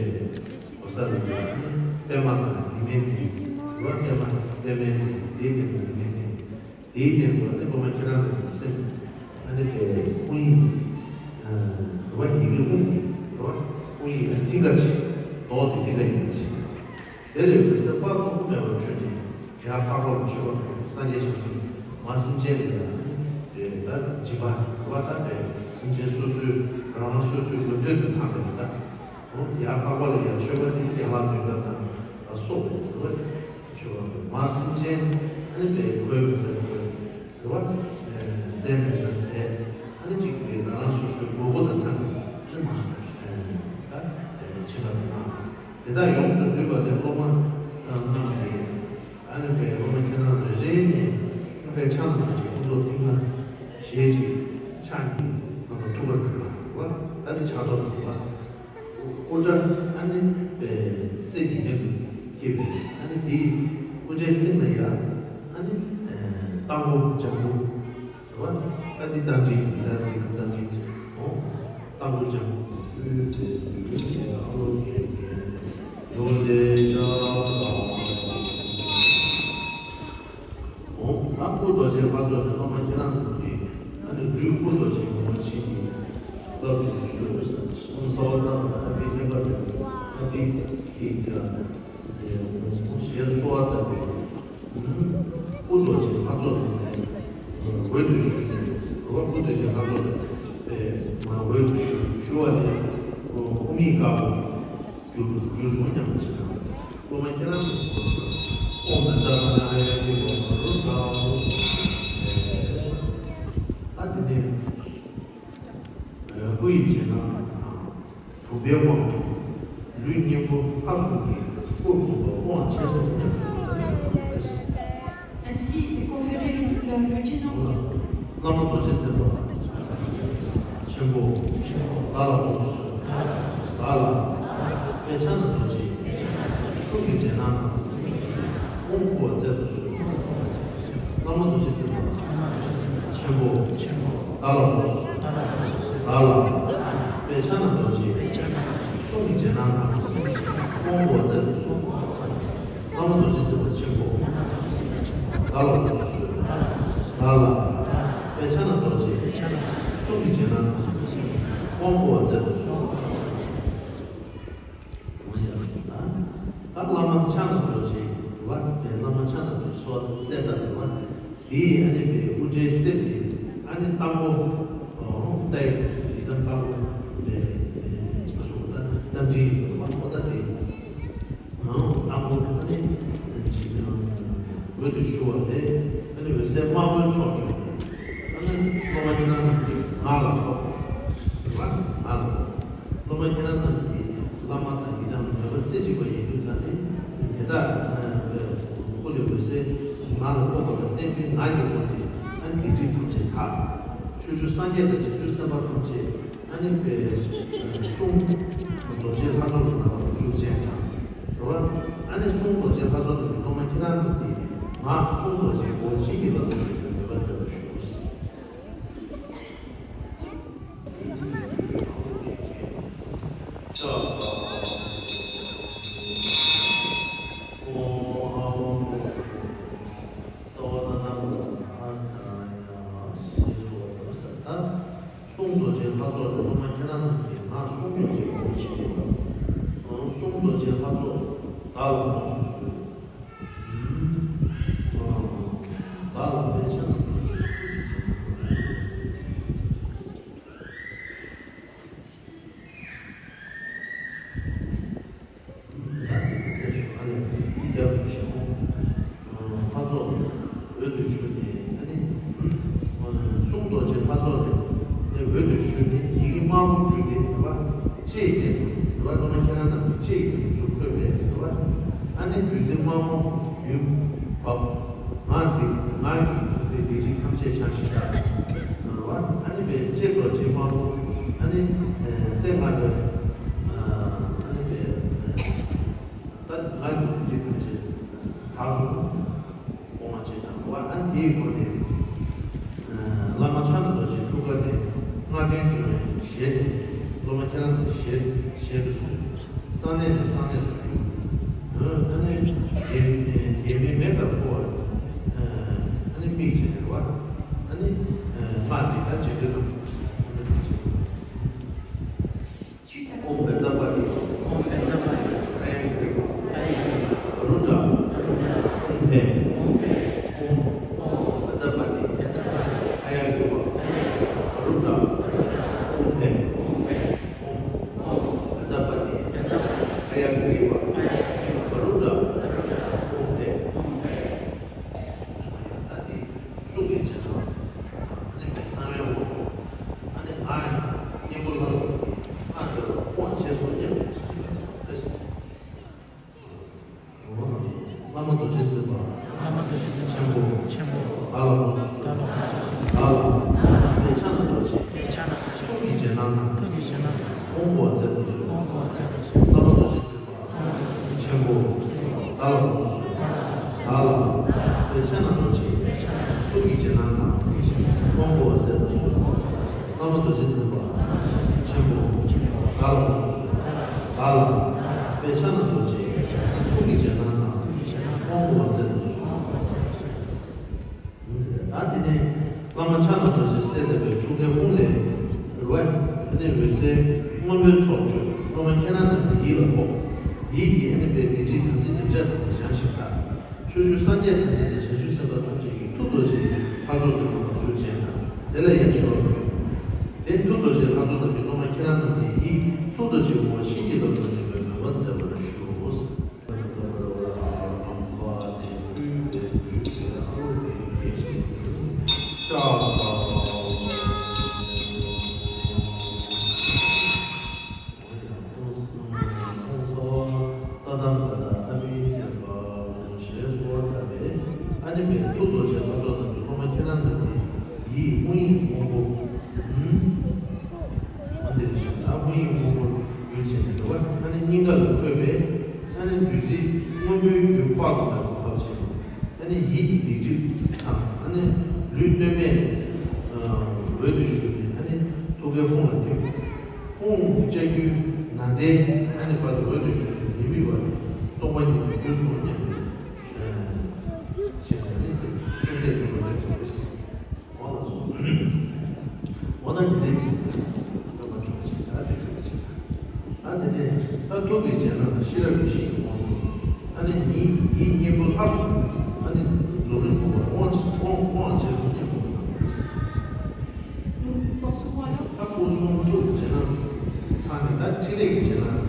གོ་ས་རེད་བ། ཨ་ནི་པད་མ་དང་ཉི་མའི་མཐིལ་རེད་བ། པད་མ་པད་མའི་མཐིལ་དེའི་སྟེང་དུ་ཉི་མའི་མཐིལ། དེའི་སྟེང་དུ་ཨ་ནི་སློབ་མ་ཁྱེད་རང་རང་གི་སེམས། ཨ་ནི་པའི་དབུ་ཡིག་རེད་བ། ཡི་གེ་དབུ་ཡིག་རེད་བ། དབུ་ཡིག་ཨ་ནི་མཐིང་ག་ཅིག་མདོག་དེ་མཐིང་ག་ཡིན་པ་ཅིག་དེ་ལས་འོད་ཟེར་དཔག་ཏུ་མེད་པ་འཕྲོས་ནས་ཡར་ལྷག་པ་ལ་མཆོད་པ་སངས་རྒྱས་བྱང་སེམས་མ་སེམས་ཅན་ལ་ཡང་ད་སྦྱིན་པ་རེད་བ། ད་པའི་སེམས་ཅན་སོ་སོའི་རང་རང་སོ་སོའི་ལུས་འདོད་དང་འཚམས་པའི་ད། ཡར་ལྷག་པ་ལ་ཡང་མཆོད་པ་ནི་ཡན་ལག་བདུན་པ་དང་སོགས་པའི་རེད་བ། མཆོད་པ་མ་སེམས་ཅན་ཨ་ནི་པའི་གོས་མེད་ས་གོས་རེད་བ། ཟས་མེད་ས་ཟས་ཨ་ནི་གཅིག་པའི་རང་རང་སོ་སོའི་དགོས་མཁོ་དང་འཚམས་པའི་ཨ་ནི་ད་བྱིན་པ་དང་། དེ་དག་ཡོངས་སུ་བསྡུས་པ་ལས་སློབ་མ་རྣམས་ཀྱིས་ཨ་ནི་པའི་སློབ་མ་ཁྱེད་རང་རེ་རེ་ནས་ཨ་ནི་པའི་ཕྱག་ན་རྡོ་རྗེ་སྐུ་མདོག་མཐིང་ནག་ཞལ་གཅིག་ཕྱག་གཉིས་ནང་དུ་ཐུག་པར་མཛད་པ་རེད་བ། ད་ནི་ཕྱག་རྡོར་རེད་བ། དབུ་སྐྲ་ཨ་ནི་པའི་གསེར་གྱི་རྒྱན་དུ་བསྐྱེད་པའི་ཨ་ནི་དེའི་དབུ་སྐྲའི་གསེང་ལ་ཡང་ཨ་ནི་རྟ་མགོ་ལྗང་གུ་རེད་བ། ད་འདི་རྟ་མགྲིན་ཡིན། ད་འདི་རྟ་མགྲིན་འོ། རྟ་མགོ་ལྗང་གུ་དབུས་པའི་ལུས་ཀྱི་ཨ་ལོ་རྒྱས་པའི་ལོ་ལེ་ཤ། འོང་། ད་སྐུ་རྡོ་རྗེ་ལྷ་ཚོགས་ནི་སློབ་མ་ཁྱེད་རང་ཚོ་གིས་ཨ་ནི་ལུས་སྐུ་རྡོ་རྗེ་ངོ་བོ་ཆེན་གྱི་སྐབས་སུ་གསོལ་དུ་གསོལ། གསུང་གསོལ་བ་བཏབ་པ་ཨ་ཏི་ཁྱད་པར་ཅན་ཨ་ཏི་ཁྱི་རྒྱ་མཚན་ཞེས་གསོལ་བ་བཏབ་པའི་སྐུ་རྡོ་རྗེ་ལྷ་ཚོགས་ནི་འོད་དུ་ཞུ་ནས་རོ་སྐུ་རྡོ་རྗེ་ལྷ་ཚོགས་ནི་འོད་དུ་ཞུ་ཞུ་བ་ནི་དབུ་མའི་བཀའ་པོ། རྒྱུ་རྒྱུ་སོང་ཉམས་ཆེ་དང་། སློབ་མ་ཁྱེད་རང་ཚོ་ཨོཾ་དང་ཙཀྲ་ན་ར་ཡ་གི་ལོ་མ་རུ་དང་། ཨ་དེ་ནས་སྐུ་ཡི་རྗེས་གནང་དང་། བུམ་པའི་དབང་དུ་ལུས་གཉིས་པོ་ལྷ་གསུམ་གྱི་སྐུར་བསྒོམ་པ་དབང་ཆེ་སོང་ཉམས་ཆེ་དང་། Ainsi est conféré le, le, le dieu Nambo. བླ་མ་རྡོ་རྗེ་འཛིན་པ་ཆེན་པོ། བདག་ལ་དབང་དུ་གསོལ། བདག་ལ་དཔེ་ཆ་ན་རྡོ་རྗེ་གསུང་གི་རྗེས་གནང་དང་། དབང་བསྐུར་བ་སྩལ་དུ་གསོལ། བླ་མ་རྡོ་རྗེ་འཛིན་པ་ཆེན་པོ། བདག་ལ་དབང་དུ་གསོལ། བདག་ལ་དཔེ་ཆ་ན་རྡོ་རྗེ་གསུང་གི་རྗེས་གནང་དང་། དབང་བསྐུར་བ་སྩལ་དུ་གསོལ། བླ་མ་རྡོ་རྗེ་འཛིན་པ་ཆེན་པོ། བདག་ལ་དབང་དུ་གསོལ། བདག་ལ་དཔེ་ཆ་ན་རྡོ་རྗེ་གསུང་གི་རྗེས་གནང་དང་། དབང་བསྐུར་བ་སྩལ་དུ་གསོལ། ད་བླ་མ་ཕྱག་ན་རྡོ་རྗེ་བ་དེ་བླ་མ་ཕྱག་ན་རྡོ་རྗེ་གསོལ་བ་གསལ་ལྟར་བ་དེའི་ཨ་ནི་པའི་དབུ་སྐྲའི་གསེབ་དེ་ཨ་ནི་རྟ་མགོ་ཨོ་ཏའི་ཡི་དམ་རྟ་མགོ་དེ་ཨ་སོང་ད་རྟ་མགྲིན་ཡིན་པ་ཨོ་ད་དེ། ནང་ལྟ་བུ་ཨ་ནི་འཇིགས་སྣང་འོད་དུ་ཞུ་བ་ལས་ཨ་ནི་འོད་ཟེར་དམར་པོའི་ཚོགས་བྱུང་། ཨ་ནི་སློབ་མ་ཁྱེད་རང་གིས་ང་ལ་ཕོག་རེད་བ། ང་ལ་ཕོག་སློབ་མ་ཁྱེད་རང་རྣམས་ཀྱིས་བླ་མ་དང་ཡི་དམ་མོས་པ་རྩེ་གཅིག་པ་ཡིན་དུས་ཙང་ནི་དེ་དག་སྐུ་ལས་འོད་ཟེར་ང་ལ་ཕོག་པ་ལ་བརྟེན་པའི་ངག་གི་སྒོ་ནས་ཨ་ནི་སྡིག་སྒྲིབ་ཐམས་ཅད་དག་ཕྱོགས་བཅུའི་སངས་རྒྱས་དང་བྱང་ཆུབ་སེམས་དཔའ་ཐམས་ཅད། ཨ་ནི་པའི་གསུང་རྡོ་རྗེ་ལྷ་ཚོགས་ཀྱི་ནང་ལ་ཚུར་བཅད་དང་། རེད་བ། ཨ་ནི་གསུང་རྡོ་རྗེ་ལྷ་ཚོགས་ཀྱི་སློབ་མ་ཁྱེད་རང་རྣམས་ཀྱིས་ང་གསུང་རྡོ་རྗེ་སྒོ་ཕྱི་གི་ལ་སོགས་པའི་མོས་པ་མཛད་པར་ཞུ། གསུང་རྡོ་རྗེ་ལྷ་ཚོགས་ལས། སློབ་མ་ཁྱེད་རང་རྣམས་ཀྱིས་ང་གསུང་མྱོང་ཅིག་གོ་ཞིག་ཡོད་པ། གསུང་རྡོ་རྗེ་ལྷ་ཚོགས་བདག་ལ་དགོངས་སུ་གསོལ། བདག་ལ་དཔེ་ཆ་ནང་དུ་བྱོན་ཐུགས་ཀྱི་བྱིན་རླབས། ས་དེ་ནས་ཞུ་ཨ་ལས་ཡིག་བརྒྱ་པའི་ཞལ་ངོ་། ལྷ་ཚོགས་འོད་དུ་ཞུ་ནས་ཨ་ནི། གསུང་རྡོ་རྗེ་ལྷ་ཚོགས་ནས་ནས་འོད་དུ་ཞུ་ནས་ཡི་གེ་དམར་པོ་བརྒྱུད་དེ་རེད་བ། ལྕེ་ཡི་སྟེང་དུ་རེད་བ། སློབ་མ་ཁྱེད་རང་རྣམས་ཀྱི་ལྕེ་ཡི་སྟེང་དུ་ཚུར་འཁོད་པས་ཟེར་བ། ཨ་ནི་བདུད་རྩི་དམར་པོ་ཡུམ་བབས། ང་འདི་ང་གི་བདེ་སྡིག་སྒྲིབ་ཐམས་ཅད་བྱང་ཞིང་དག་ནོར་བ། ཨ་ནི་བའི་ལྕེ་རྡོ་རྗེ་དམར་པོ། ཨ་ནི་ཨེ་རྩེ་ལྔ་པའི་ཨ་ནི་བའི་ད་ང་གི་བདེ་སྡིག་ཐམས་ཅད་དག་སོང་། སྐོང་བ་བྱེད་དང་བ། ཨ་ནི་དེའི་སྒོ་ནས་བླ་མ་ཕྱག་ན་རྡོ་རྗེའི་ཐུགས་ཀ་ནས་སྔགས་ཕྲེང་བྱུང་བའི་ཞལ་ནས་སློབ་མ་ཁྱེད་རང་གི་ཞལ་ཞལ་དུ་གསོལ། གསང་གནས་ནས་གསང་གནས་སུ་བསྒྱུར། ཨ་ནི་རྒྱལ་རྒྱལ་མའི་མེ་ལྟར་ཕོ་བ། ཨ་ནི་མིག་བྱེད་པའི་བ། ཨ་ནི་སྔགས་འདི་ལྟར་བྱེད་འདོད་དང་། ཨ་ནི་ཨོཾ་བཛྲ་པཱ་ཎི། ཨོཾ་བཛྲ་པཱ་ཎི། ཨཱརྱ་གྷི་རི་བ། ཨཱརྱ་གྷི་རི་བ། བ་རུ་ཌ། བ་རུ་ཌ། ཨོཾ་ཕཊ། ཨོཾ་ཕཊ། ཨོཾ། ཨོཾ་བཛྲ་པཱ་ཎི། བཛྲ་པཱ་ཎི། ཨཱརྱ་གྷི་རི་བ། ཨཱརྱ་གྷི་རི་བ། བ་རུ་ཌ། བ་རུ་ཌ། ཨོཾ་ཕཊ། ཨོཾ་ཕཊ། ཨོཾ། ཨོཾ་བཛྲ་པཱ་ཎི། བཛྲ་པཱ་ཎི། ཨཱརྱ་གྷི་རི་བ། ཨཱརྱ་གྷི་རི་བ། བ་རུ་ཌ། བ་རུ་ཌ། ཨོཾ་ཕཊ། ཨོཾ་ཕཊ། ད་དེ་གསུང་གི་བྱེད་སྟངས། ཨ་ནི་མེད་གསང་བའི་དབང་པོ། ཨ་ནི་ང་ཡང་སྙིང་པོ་ལྷ་གསུམ་གྱི་སྔགས་འདི་ལ་དབང་བྱས་སོ་སྙམ་པའི་ཞིག་རེད། བླ་མ་རྡོ་རྗེ་འཛིན་པ། བླ་མ་རྡོ་རྗེ་འཛིན་པ། ཆེན་པོ། ཆེན་པོ། བདག་ལ་དགོངས་སུ་གསོལ། བདག་ལ་དགོངས་སུ་གསོལ། བདག་ལ། དཔེ་ཕྱག་ན་རྡོ་རྗེ། དཔེ་ཕྱག་ན་རྡོ་རྗེ། ཐུགས་ཀྱི་རྗེས་གནང་དང་། ཐུགས་ཀྱི་རྗེས་གནང་དང་། དབང་བསྐུར་བ་མཛད་དུ་གསོལ། དབང་བསྐུར་བ་མཛད་དུ་གསོལ། བླ་མ་རྡོ་རྗེ་འཛིན་པ། ཆེན་པོ། བདག་ལ་དགོངས་སུ་གསོལ། བདག་ལ། དཔེ་ཕྱག་ན་རྡོ་རྗེ། ཐུགས་ཀྱི་རྗེས་གནང་དང་། དབང་བསྐུར་བ་མཛད་དུ་གསོལ། བླ་མ་རྡོ་རྗེ་འཛིན་པ། ཆེན་པོ། བདག་ལ་དགོངས་སུ་གསོལ། བདག་ལ། དཔེ་ཕྱག་ན་རྡོ་རྗེ། ཐུགས་ཀྱི་རྗེས་གནང་དང་། དབང་བསྐུར་བ་མཛད་དུ་གསོལ། ད་དེ་ནས་བླ་མ་ཕྱག་ན་རྡོ་རྗེ་གསལ་བཏབ་པའི་ཐུགས་ཀའི་དབང་ལས་རུ་བ། ཨ་ནི་འོད་ཟེར་སྔོན་པོའི་ཚོགས་བརྗོད། སློབ་མ་ཁྱེད་རང་རྣམས་ཀྱི་ཡིད་ལ་ཕོག། ཡིད་ཀྱིས་ཨ་ནི་དཔལ་སྡིག་སྒྲིབ་དམ་ཚིག་ཉམས་ཆག་དང་བྱང་ཞིང་དག། ཕྱོགས་བཅུའི་སངས་རྒྱས་དང་བཅས་ཏེ་བྱང་ཆུབ་སེམས་དཔའ་ཐམས་ཅད་ཀྱི་ཐུགས་རྡོ་རྗེའི་ལྷ་ཚོགས་ཀྱི་ངོ་བོར་གྱུར་ཅིག་དང་། དེ་ལ་ཡང་མཆོད་པ་ཕུལ། དེ་ཐུགས་རྡོ་རྗེའི་ལྷ་ཚོགས་རྣམས་ཀྱིས་སློབ་མ་ཁྱེད་རང་རྣམས་ཀྱི་ཡིད་ཐུགས་རྡོ་རྗེའི་ངོ་བོ་བྱིན་གྱིས་བརླབ་ཏུ་གནས་པའི་མོས་པ་མཛད་པར་ཞུ། ཏ་དང་ག་ད་ཨ་བི་ཐེ་བ་ཞེས་གསོལ་བ་བཏབ་པས། ཨ་ནི་མའི་ཐུགས་རྡོ་རྗེ་ལྷ་ཚོགས་རྣམས་ཀྱིས་སློབ་མ་ཁྱེད་རང་རྣམས་ཀྱི་ཡིད་དངོས་ཡིད་སྔོན་པོ། ཨ་འདིར་བཞག་ན་དངོས་ཡིད་སྔོན་པོར་གྱུར་ཅིག་འགྲོ་བ། ཨ་ནི་སྙིང་ག་ལ་འཁོད་པས། ཨ་ནི་བདུད་རྩི་སྔོན་པོའི་རྒྱུན་དཔག་ཏུ་མེད་པ་བབས་ཤིང་། ཨ་ནི་ཡིད་ཀྱི་སྡིག་སྒྲིབ་དང་། ཨ་ནི་ལུས་གདོད་མའི་འོད་དུ་ཞུ་ནས། ཨ་ནི་ཐུགས་ཀའི་དཔུང་ལ་ཐིམ། དཔུང་ལྕགས་ཀྱུའི་ནང་ལྟར་ཨ་ནི་བར་དུ་འོད་དུ་ཞུ་ནས་མི་དམིགས་པར་སྟོང་པ་ཉིད་དུ་གྱུར་སོང་སྙམ་པའི་ཆེད་དུ་ནི་ཅུང་ཟད་ཐུན་མོང་བརྗོད་པ་རེད། འོ་ལགས་སོ། འོ་ན་འདི་འདྲའི་ཅིག་སྟོན་པ་མཆོག་ཅིག་ད་འདི་འདྲ་ཅིག་ཨ་འདི་ནས་ད་ཐུགས་ཀྱི་རྗེས་གནང་དང་ཤེས་རབ་ཀྱི་ཤིང་གི་དབང་པོ། ཨ་ནི་ཡིད་ཡིད་གཉིས་པོ་ལྷ་གསུམ། ཨ་ནི་རྫོགས་རིམ་སྒོམ་པར་དབང་དབང་དབང་བྱས་སོ་སྙམ་པའི་སྣང་བ་རེད། ད་སྐུ་གསུང་ཐུགས་ཀྱི་རྗེས་གནང་ཚང་ནས་ད་ཕྲིན་ལས་ཀྱི་རྗེས་གནང་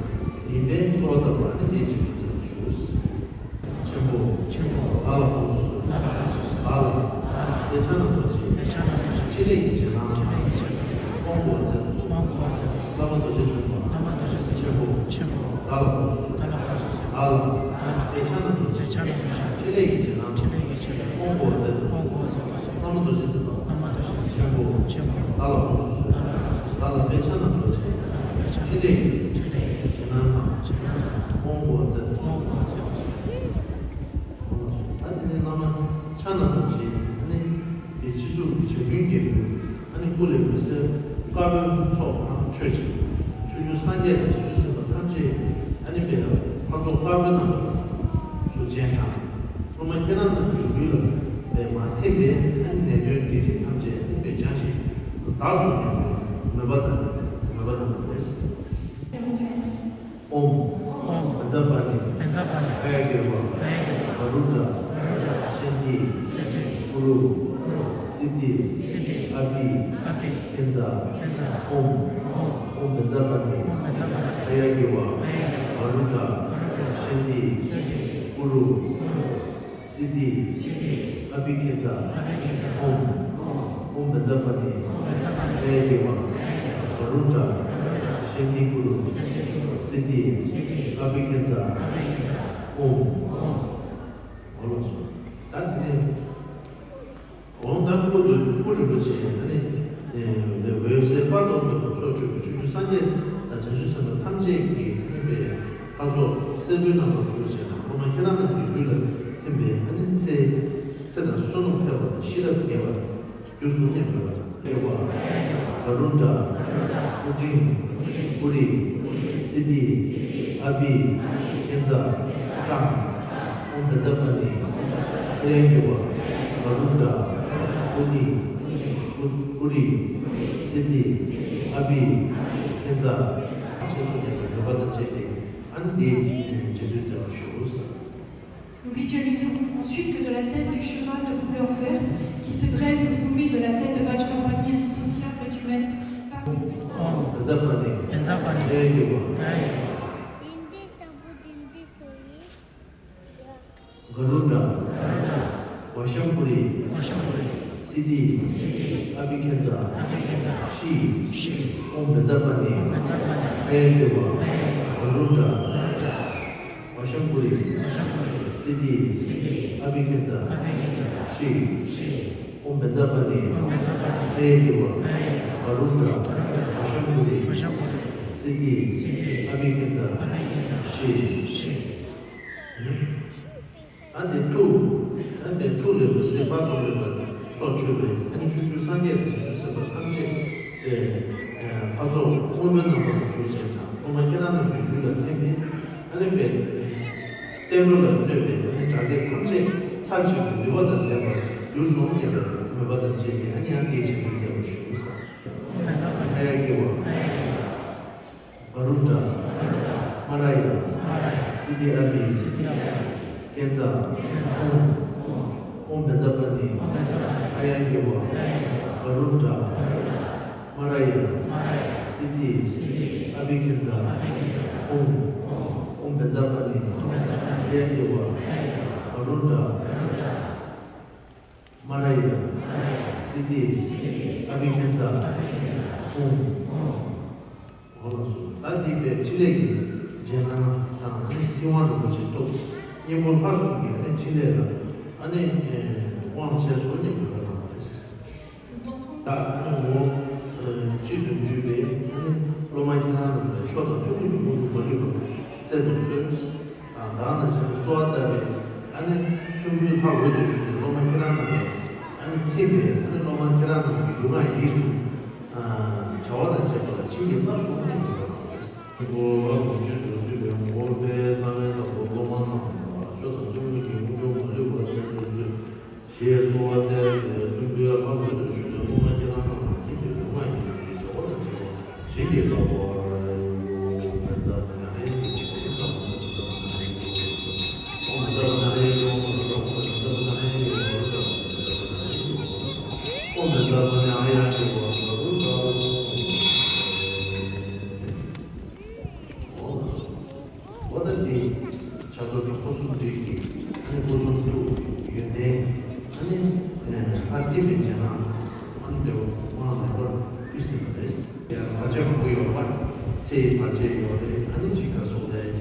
ཡིན་པས་གསོལ་བ་བཏབ་པ། ཨ་ནི་དེའི་རྗེས་སུ་འཛིན་པར་ཞུ། ཆེན་པོ། ཆེན་པོ། བདག་ལ་དགོངས་སུ་གསོལ། བདག་ལ་དགོངས་སུ་གསོལ། བདག་ལ། དཔེ་ཕྱག་ན་རྡོ་རྗེ། དཔེ་ཕྱག་ན་རྡོ་རྗེ། ཕྲིན་ལས་ཀྱི་རྗེས་གནང་། ཕྲིན་ལས་ཀྱི་རྗེས་གནང་། དབང་བསྐུར་བ་མཛད་དུ་གསོལ། དབང་བསྐུར་བ་མཛད་དུ་གསོལ། བླ་མ་རྡོ་རྗེ་འཛིན་པ། བླ་མ་རྡོ་རྗེ་འཛིན་པ། ཆེན་པོ། ཆེན་པོ། བདག་ལ་དགོངས་སུ་གསོལ། བདག་ལ་དགོངས་སུ་གསོལ། བདག་ལ། དཔེ་ཕྱག་ན་རྡོ་རྗེ། དཔེ་ཕྱག་ན་རྡོ་རྗེ། ཕྲིན་ལས་ཀྱི་རྗེས་གནང་། ཕྲིན་ལས་ཀྱི་རྗེས་གནང་། དབང་བསྐུར་བ་མཛད་དུ་གསོལ། དབང་བསྐུར་བ་མཛད་དུ་གསོལ། བླ་མ་རྡོ་རྗེ་འཛིན་པ། བླ་མ་རྡོ་རྗེ་འཛིན་པ། ཆེན་པོ། ཆེན་པོ། བདག་ལ་དགོངས་སུ་གསོལ། བདག་ལ་དགོངས་སུ་གསོལ། བདག་ལ་དཔེ་ཕྱག་ན་རྡོ་རྗེ། དཔེ་ཕྱག་ན་རྡོ་རྗེ། ཕྲིན་ལས་ཀྱི། ཕྲིན་ལས་ཀྱི། རྗེས་གནང་དང་། རྗེས་གནང་དང་། དབང་བསྐུར་བ་མཛད་དུ་གསོལ། དབང་བསྐུར་བ་མཛད་དུ་གསོལ། ད་དེ་ནས་བླ་མ་ཕྱག་ན་རྡོ་རྗེ་ཨ་ནི་དེ་སྤྱི་གཙུག་བྱ་རྒྱུད་རྒྱལ་པོའི་ཨ་ནི་སྐུ་ལས་འོད་ཟེར་དཀར་པོའི་ཚོགས་ཁོ་ན་འཕྲོས་ཤིང་། ཕྱོགས་བཅུའི་སངས་རྒྱས་དང་བྱང་ཆུབ་སེམས་དཔའ་ཐམས་ཅད་ཨ་ནི་དཔལ་ལྷ་ཚོགས་དཀར་པོའི་ནང་དུ་ཚུར་སྦྱིན་དང་། སློབ་མ་ཁྱེད་རང་རྣམས་ཀྱི་ལུས་ལ་དཔལ་མ་ཐིམ་པའི་ཨ་ནི་ནད་གདོན་སྡིག་སྒྲིབ་ཐམས་ཅད་ཨ་ནི་དཔལ་བྱང་ཞིང་དག་སོང་སྙམ་པའི་ མོས་པ་དང་མོས་པ་དང་པོ་རེད། ཨོཾ། ཨོཾ། བཛྲ་པཱ་ཎི། བཛྲ་པཱ་ཎི། ཕ་ཡ་གི་ཝ། ཕ་ཡ་གི་ཝ། ག་རུ་ཎྲ། ག་རུ་ཎྲ། ཤཱནྟི། ཤཱནྟི། ཀུ་རུ། ཀུ་རུ། སིདྡྷི། སིདྡྷི། ཨ་བྷི། ཨ་བྷི། ཥིཉྩ། ཥིཉྩ། ཨོཾ། ཨོཾ། ཨོཾ་བཛྲ་པཱ་ཎི། ཨོཾ་བཛྲ་པཱ་ཎི། ཕ་ཡ་གི་ཝ། ཕ་ཡ་གི་ཝ། ག་རུ་ཎྲ། ག་རུ་ཎྲ། ཤཱནྟི། ཤཱནྟི། ཀུ་རུ། ཀུ་རུ། སིདྡྷི། སིདྡྷི། ཨ་བྷི་ཥིཉྩ། ཨ་བྷི་ཥིཉྩ། ཨོཾ། ཨོཾ། ཨོཾ་བཛྲ་པཱ་ཎི། ཨོཾ་བཛྲ་པཱ་ཎི། ཕ་ཡ་གི་ཝ། ཕ་ཡ་གི་ཝ། ག་རུ་ཎྲ། ག་རུ་ཎྲ། ཤཱནྟི་ཀུ་རུ། ཤཱནྟི་ཀུ་རུ། སིདྡྷི། སིདྡྷི། ཨ་བྷི་ཥིཉྩ། ཨ་བྷི་ཥིཉྩ། ཨོཾ། ཨོཾ། འོ་ལགས་སོ། ད་དེ་ནས། འོང་ད་སྐུ་མདུན་སྐུ་རིན་པོ་ཆེ་ཨ་ནི། འོད་གསལ་དཔག་ཏུ་མེད་པ་ཚོགས་སྤྲུལ་པའི་ཆོས་སྐྱོང་སངས་རྒྱས་དང་བྱང་ཆུབ་སེམས་དཔའ་ཐམས་ཅད་ཀྱིས་མཁྱེན་པའི་ལྷ་ཚོགས་སེར་པོའི་རྣམ་པར་བསུ་བྱས་ནས་སློབ་མ་ཁྱེད་རང་རྣམས་ཀྱི་ལུས་ལ་ཐིམ་པས་ཨ་ནི་ཚེ་ཚེ་དང་བསོད་ནམས་འཕེལ་བ་དང་ཤེས་རབ་རྒྱས་པར་གྱུར་སོང་སྙམ་པའི་བསྔགས་བརྗོད་ཀྱི་བ། ག་རུ་ཎྲ། ཀུ་ཊི། ཀུ་རི། སིདྡྷི། ཨ་བྷི། ཥིཉྩ། ཊ། ཨོཾ་བཛྲ་པཱ་ཎི། ཕ་ཡ་གི་ཝ། ག་རུ་ཎྲ། ཀུ་ཎི། ཀུ་ཀུ་རི། སིདྡྷི། ཨ་བྷི། ཥིཉྩ། ཞེས་གསུངས་ནས་མོས་པ་དང་བཅས་ཏེ་ཨ་ནི་འདིའི་རྗེས་ཟློས་མཛད་པར་ཞུ། Nous visualisons ensuite que de la tête du cheval de couleur verte qui se dresse au sommet de la tête de Vajrapani, indissociable du maître, part une ཨོཾ་བཛྲ་པཱ་ཎི། བཛྲ་པཱ་ཎི། ཕ་ཡ་གི་ཝ། ཕ་ཡ་གི་ཝ། ག་རུ་ཎྲ། ག་རུ་ཎྲ། ཝ་ཤཾ་ཀུ་རི། ཝ་ཤཾ་ཀུ་རི། སིདྡྷི། སིདྡྷི། ཨ་བྷི་ཥིཉྩ། ཨ་བྷི་ཥིཉྩ། ཤྲཱི། ཤྲཱི། ཨོཾ་བཛྲ་པཱ་ཎི། ཨོཾ་བཛྲ་པཱ་ཎི། ཕ་ཡ་གི་ཝ། ཕ་ཡ་གི་ཝ། ག་རུ་ཎྲ། ག་རུ་ཎྲ། ཝ་ཤཾ་ཀུ་རི། ཝ་ཤཾ་ཀུ་རི། སིདྡྷི། སིདྡྷི། ཨ་བྷི་ཥིཉྩ། ཨ་བྷི་ཥིཉྩ། ཤྲཱི། ཤྲཱི། ཨོཾ་བཛྲ་པཱ་ཎི། ཨོཾ་བཛྲ་པཱ་ཎི། ཕ་ཡ་གི་ཝ། ཕ་ཡ་གི་ཝ། ག་རུ་ཎྲ། ག་རུ་ཎྲ། ཝ་ཤཾ་ཀུ་རི། ཝ་ཤཾ་ཀུ་རི། སིདྡྷི། སིདྡྷི། ཨ་བྷི་ཥིཉྩ། ཨ་བྷི་ཥིཉྩ། ཤྲཱི། ཤྲཱི། ཨ་ནི་ཐུགས། ཨ་ནི་ཐུགས་ལས་འོད་ཟེར་དཔག་ཏུ་མེད་པ་ཚོགས་འཕྲོས་པའི་ཨ་ནི་ཆོས་སྐྱོང་སངས་རྒྱས་དང་བྱང་ཆུབ་སེམས་དཔའ་ཐམས་ཅད་དེ་ལྷ་ཚོགས་དབང་པོའི་རྣམ་པར་བསུ་བྱས་དང་སློབ་མ་ཁྱེད་རང་རྣམས་ཀྱི་ལུས་ལ་ཐིམ་པས་ཨ་ནི་པའི་བསྟན་འགྲོ་ལ་གནོད་པའི་ཨ་ནི་དགྲ་བགེགས་ཐམས་ཅད་ཚར་གཅིག་ཏུ་ནུས་པ་དང་ལྡན་པར་གྱུར་སོང་སྙམ་པའི་མོས་པ་དང་བཅས་ཏེ་ཨ་ནི་ཡང་འདིའི་རྗེས་ཟློས་མཛད་པར་ཞུ། ཕ་ཡ་གི་ཝ། ག་རུ་ཎྲ། མ་ར་ཡ། སིདྡྷི་ཨ་བྷི། ཥིཉྩ། ཨོཾ། ཨོཾ་བཛྲ་པཱ་ཎི། ཕ་ཡ་གི་ཝ། ག་རུ་ཎྲ། མ་ར་ཡ། སིདྡྷི། ཨ་བྷི་ཥིཉྩ། ཨོཾ། ཨོཾ་བཛྲ་པཱ་ཎི། ཕ་ཡ་གི་ཝ། ག་རུ་ཎྲ། མ་ར་ཡ། སིདྡྷི། ཨ་བྷི་ཥིཉྩ། ཨོཾ། འོ་ལགས་སོ། ད་འདི་པའི་ཕྲིན་ལས་ཀྱི་རྗེས་གནང་དང་ཨ་ནི་ཚིག་དབང་རིན་པོ་ཆེ་ཐོབ་སྙིང་པོ་ལྷ་གསུམ་གྱི་ཨ་ནི་ཕྲིན་ལས་ལ་ཨ་ནི་དབང་བྱས་སོ་སྙམ་པའི་བསྔགས་པ་རེད། ད་ཨ་ནི་འོ་སྤྱི་དུ་འདུས་པའི་ཨ་ནི་སློབ་མ་ཁྱེད་རང་རྣམས་ལ་མཆོག་དང་ཐུན་མོང་གི་དངོས་གྲུབ་མ་ལུས་པ་སྩལ་དུ་གསོལ། དང་བདག་ནང་བཞིན་གསོལ་བ་བཏབ་པའི་ཨ་ནི་མཚུར་ཕུའི་ལྷ་འོད་དུ་ཞུ་བའི་སློབ་མ་ཁྱེད་རང་རྣམས་ལ་ཨ་ནི་ཐིམ་པས་ཨ་ནི་སློབ་མ་ཁྱེད་རང་རྣམས་ཀྱི་ལུས་ངག་ཡིད་གསུམ་བྱ་བ་དང་བཅས་པ་ལ་བྱིན་གྱིས་བརླབས་སོ་སྙམ་པའི་བསྔགས་པ་རེད། ཨོ་ལགས་སོ། སྤྱི་དུ་འདུས་པའི་ངོ་བོ་དཔལ་གསང་བའི་བདག་པོ་སློབ་མ་རྣམས་ལ་མཆོག་དང་ཐུན་མོང་གི་དངོས་གྲུབ་མ་ལུས་པ་སྩལ་དུ་གསོལ། ཞེས་གསོལ་བ་འདེབས་ཏེ་མཚུར་ཕུའི་ལྷ་འོད་དུ་ཞུ་བའི་སློབ་མ་ཁྱེད་རང་རྣམས་ལ་ཐིམ་པས་ལུས་ངག་ཡིད་གསུམ་གྱི་བྱ་བ་དང་བཅས་པ་བྱིན་གྱིས་བརླབ་པར་ཤོག། འོ་ད་འདི་བྱ་རྡོ་དྲག་པོ་གསུམ་སྒྲིལ་གྱི་ཨ་ནི་སྐུ་གསུང་ཐུགས་ཡོན་ཏན་ཨ་ནི་ལྷ་བསྟིམ་པའི་རྗེས་གནང་ཨ་ནི་འདི་དབང་མེད་པར་ཕུལ་ཟིན་པ་རེད། ཡང་བར་ཆད་མང་པོ་ཡོད་པ། ཚེ་ཡི་བར་ཆད་ཡོད་རེད། ཨ་ནི་ཅིག་ག་སོགས་ལས་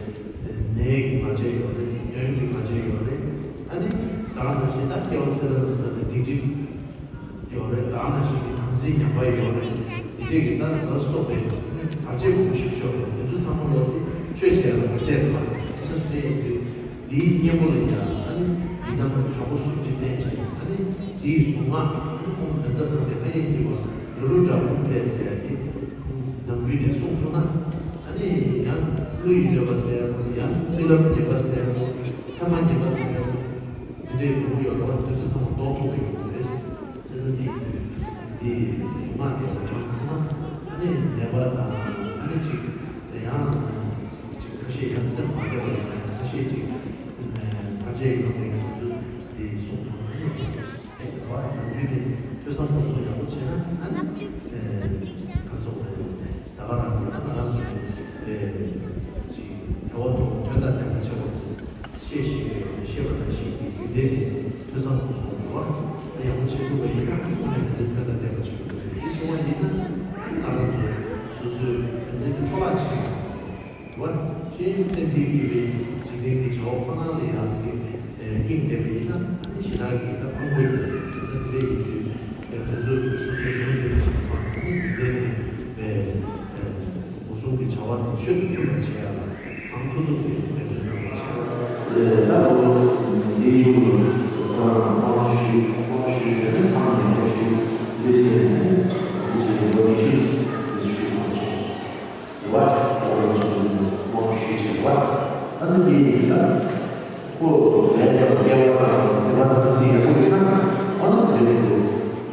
ནད་ཀྱི་བར་ཆད་ཡོད་རེད། གདོན་གྱི་བར་ཆད་ཡོད་རེད། ཨ་ནི་ད་ག་ནང་བཞིན་ད་སྐྱེ་བ་ཚེ་རབས་ལ་བསགས་པའི་སྡིག་སྒྲིབ་ཡོད་རེད། ད་ག་ནང་བཞིན་གྱི་ནང་ཚན་ཉམས་པ་ཡོད་རེད། དེ་འདྲས་ཀྱི་ད་ལ་སོགས་པའི་བར་ཆད་མང་པོ་ཞིག་ཤོར་རེད། དེ་ཚོ་ཚང་མ་ལོག་སྟེ་བཅོས་བྱས་ཡོད་རེད། བར་ཆད་ལ་བྱས་ཙང་དེ་ཡིན་དུས་འདིའི་གཉེན་པོ་ལ་ཡང་ཨ་ནི་ཡི་དམ་དྲག་པོ་གསུམ་སྒྲིལ་བསྟན་བྱས་ཨ་ནི་འདིའི་གཟུངས་སྔགས་ཨ་ནི་ཨོཾ་བཛྲ་པཱ་ཎི་ཕ་ཡ་གི་ཝ་ག་རུ་ཎྲ་ཧཱུྃ་ཕཊ་ཟེར་ཡ་དེ་ནམ་རྒྱུན་ནས་གསུང་ཐུབ་ན་ཨ་ནི་ཡང་ཀླུ་ཡི་བསྟོད་པ་ཟེར་ཡ་དང་ཡང་ཀླུ་རབས་ངན་པ་ཟེར་ཡ་དང་ཚད་མ་ངན་པ་ཟེར་ཡ་དང་དེ་འདྲའི་མང་པོ་ཡོད་རེད་བ། དེ་ཚོ་ཚང་མ་ཟློག་ཐུབ་ཀྱི་ཡོད་རེད། བྱས་ཙང་འདི་འདི་གཟུངས་སྔགས་དེ་ལ་བགྲང་ཐུབ་ན་ཨ་ནི་ པ་དང་ཨ་ནི་ཅིག་ཡང་ཅིག་ཁ་ཤས་ཡང་སེམས་མ་བདེ་བ་ཡོད་ན་ཁ་ཤས་ཅིག་ཕར་ཆེར་ཡོང་ནས་ང་ཚོ་དེ་གསུངས་ཐུབ་ན་ཡག་པོ་འདུག་ཡོང་དུས་ནས་ཐོས་བསམ་སྒོམ་གསུམ་ཡག་པོ་བྱས་ན་ཨ་ནི་ཁ་སོགས་རེད་ད་ག་རང་གི་ད་ང་རང་ཚོ་ཅིག་དེ་བ་ཐོག་དོན་དང་ལྡན་པ་བྱེད་དགོས། ཤེས་ཤེས་པའི་ཤེས་པ་དང་ཤེས་ཀྱི་ཡོན་ཏན་དེ་ཐོས་བསམ་སྒོམ་གསུམ་འགྲོ་བ་ཡག་པོ་བྱེད་ཐུབ་པ་ཡིན་ན་ཁོ་ནས་མི་ཚེ་ཕན་དང་ལྡན་པ་བྱེད་དགོས་རེད། དེ་བྱུང་བ་ཡིན་ན་ང་རང་ཚོ་སོ་སོའི་མི་ཚེ་འདི་འཕྲོ་བརླག་བྱེད་ཀྱི་ཡོད་རེད། ཤེས་ཡོན་ཚད་འདི་ཡོད་པའི་འཇིག་རྟེན་གྱི་བྱ་བ་ཁོ་ན་ལ་ཡང་དེ་སྙིང་ལྡན་པ་ཡིན་ན་ཨ་ནི་ཞེ་དྲག་གི་ད་ཕངས་པོ་ཡོད་རེད། ཟེར་ན་དེ་འདྲ་ཡིན་དུས་ང་ཚོའི་སོ་སོའི་ཡོན་ཚད་ཀྱི་བྱ་བ་ཨ་ནི་འདི་ལྡན་ནས་སྒོམ་གསུམ་གྱི་བྱ་བ་དེ་ཆོས་དང་མཐུན་པར་བྱེད་ཡ་ལ། ཨང་ཐུ་ཐུ་གི་དཔེ་མཚོན་གནང་བ་བྱས། ད་ལོ་འདི་ཞུ་ཁོ་རང་དབང་ཞུ་དབང་ཞུ་དེ་ནས་ཚང་ནས་དབང་ཞུ་འདི་ཟེར་ནས་འདི་ཞུ་ལོ་ཉི་ཤུ་འདི་ཞུ་གནང་བྱས། བ་ད་ལོ་ཆུ་དབང་ཞུ་བྱས་བ་ད་ནི་འདི་ཡིན་ད། ཁོ་ལས་ཀྱང་སྐལ་བ་དང་དེ་བ་དམ་ཚིག་ཡག་པོ་ཡོད་ན་ཨ་ནི་དེ་སུ་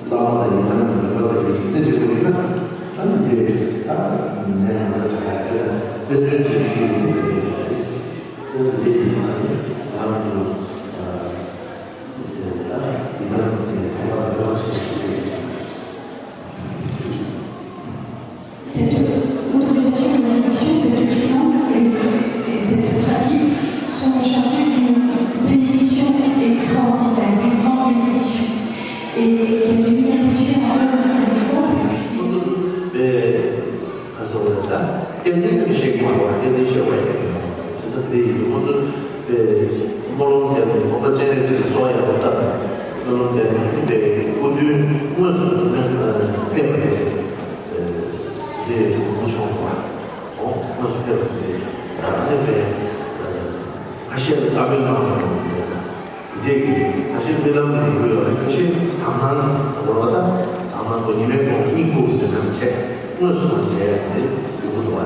བླ་མ་དང་ཡིན་ན་རིག་པ་དང་ཡིན་ཚིག་རྩེ་གཅིག་པོ་ཡོད་ན་ཨ་ནི་དེ་ད་ནས་ང་ཚོ་ཆ་ཡག་པོ་དཔེ་མཚོན་ཅིག་ཞུ་ཡོང་གི་རེད། དེ་དེ་ཡིན་ཙང་ང་ཚོ་དེ་ད་ཡིན་ན་དེ་དེ་བ་དེ་བ་ཞིག་ཞུ་ཡོད། Cette autorisation de l'invocation, ce document et, et cette pratique sont chargés d'une bénédiction extraordinaire, d'une grande bénédiction. Et il y avait une réflexion à un exemple. ཨ་སོ་རེད་ད། བསྟན་འཛིན་ནི་ཤེས་ཀྱི་མ་རེད་བ། བསྟན་འཛིན་ཤེས་པ་ཡིན་ནོ། བྱས་ཙང་དེ་ཡིན་དུས་ཁོ་ཚོས་དེ་སྨོན་ལམ་བརྒྱབ་ནས་དགོངས་པ་སྤྱན་རས་གཟིགས་ལ་གསོལ་བ་ཡག་པོ་བཏབ་ནས་སྨོན་ལམ་བརྒྱབ་ནས་དེ་སྐུ་མདུན་དངོས་སུ་ཕེབས་པ་རེད། དེ་མུ་ཆུང་བ། ཨོ་དངོས་སུ་ཕེབས་པ་རེད། ད་ནི་དེ་ཁ་ཤས་ལ་བཀའ་མོལ་གནང་བ་རེད། དེ་གི་ཁ་ཤས་རྨི་ལམ་ནས་ཡོང་གི་ཡོད་རེད། ཁ་ཤས་དག་སྣང་ཟེར་བ་ལ་ད་དག་སྣང་དུ་ཉི་མའི་དགོང་གཉིད་ཁུག་གི་དེ་འདྲ་བྱས་དངོས་སུ་མ་བྱས་ཡ་དེ་ཡོང་གི་འདུག་བ།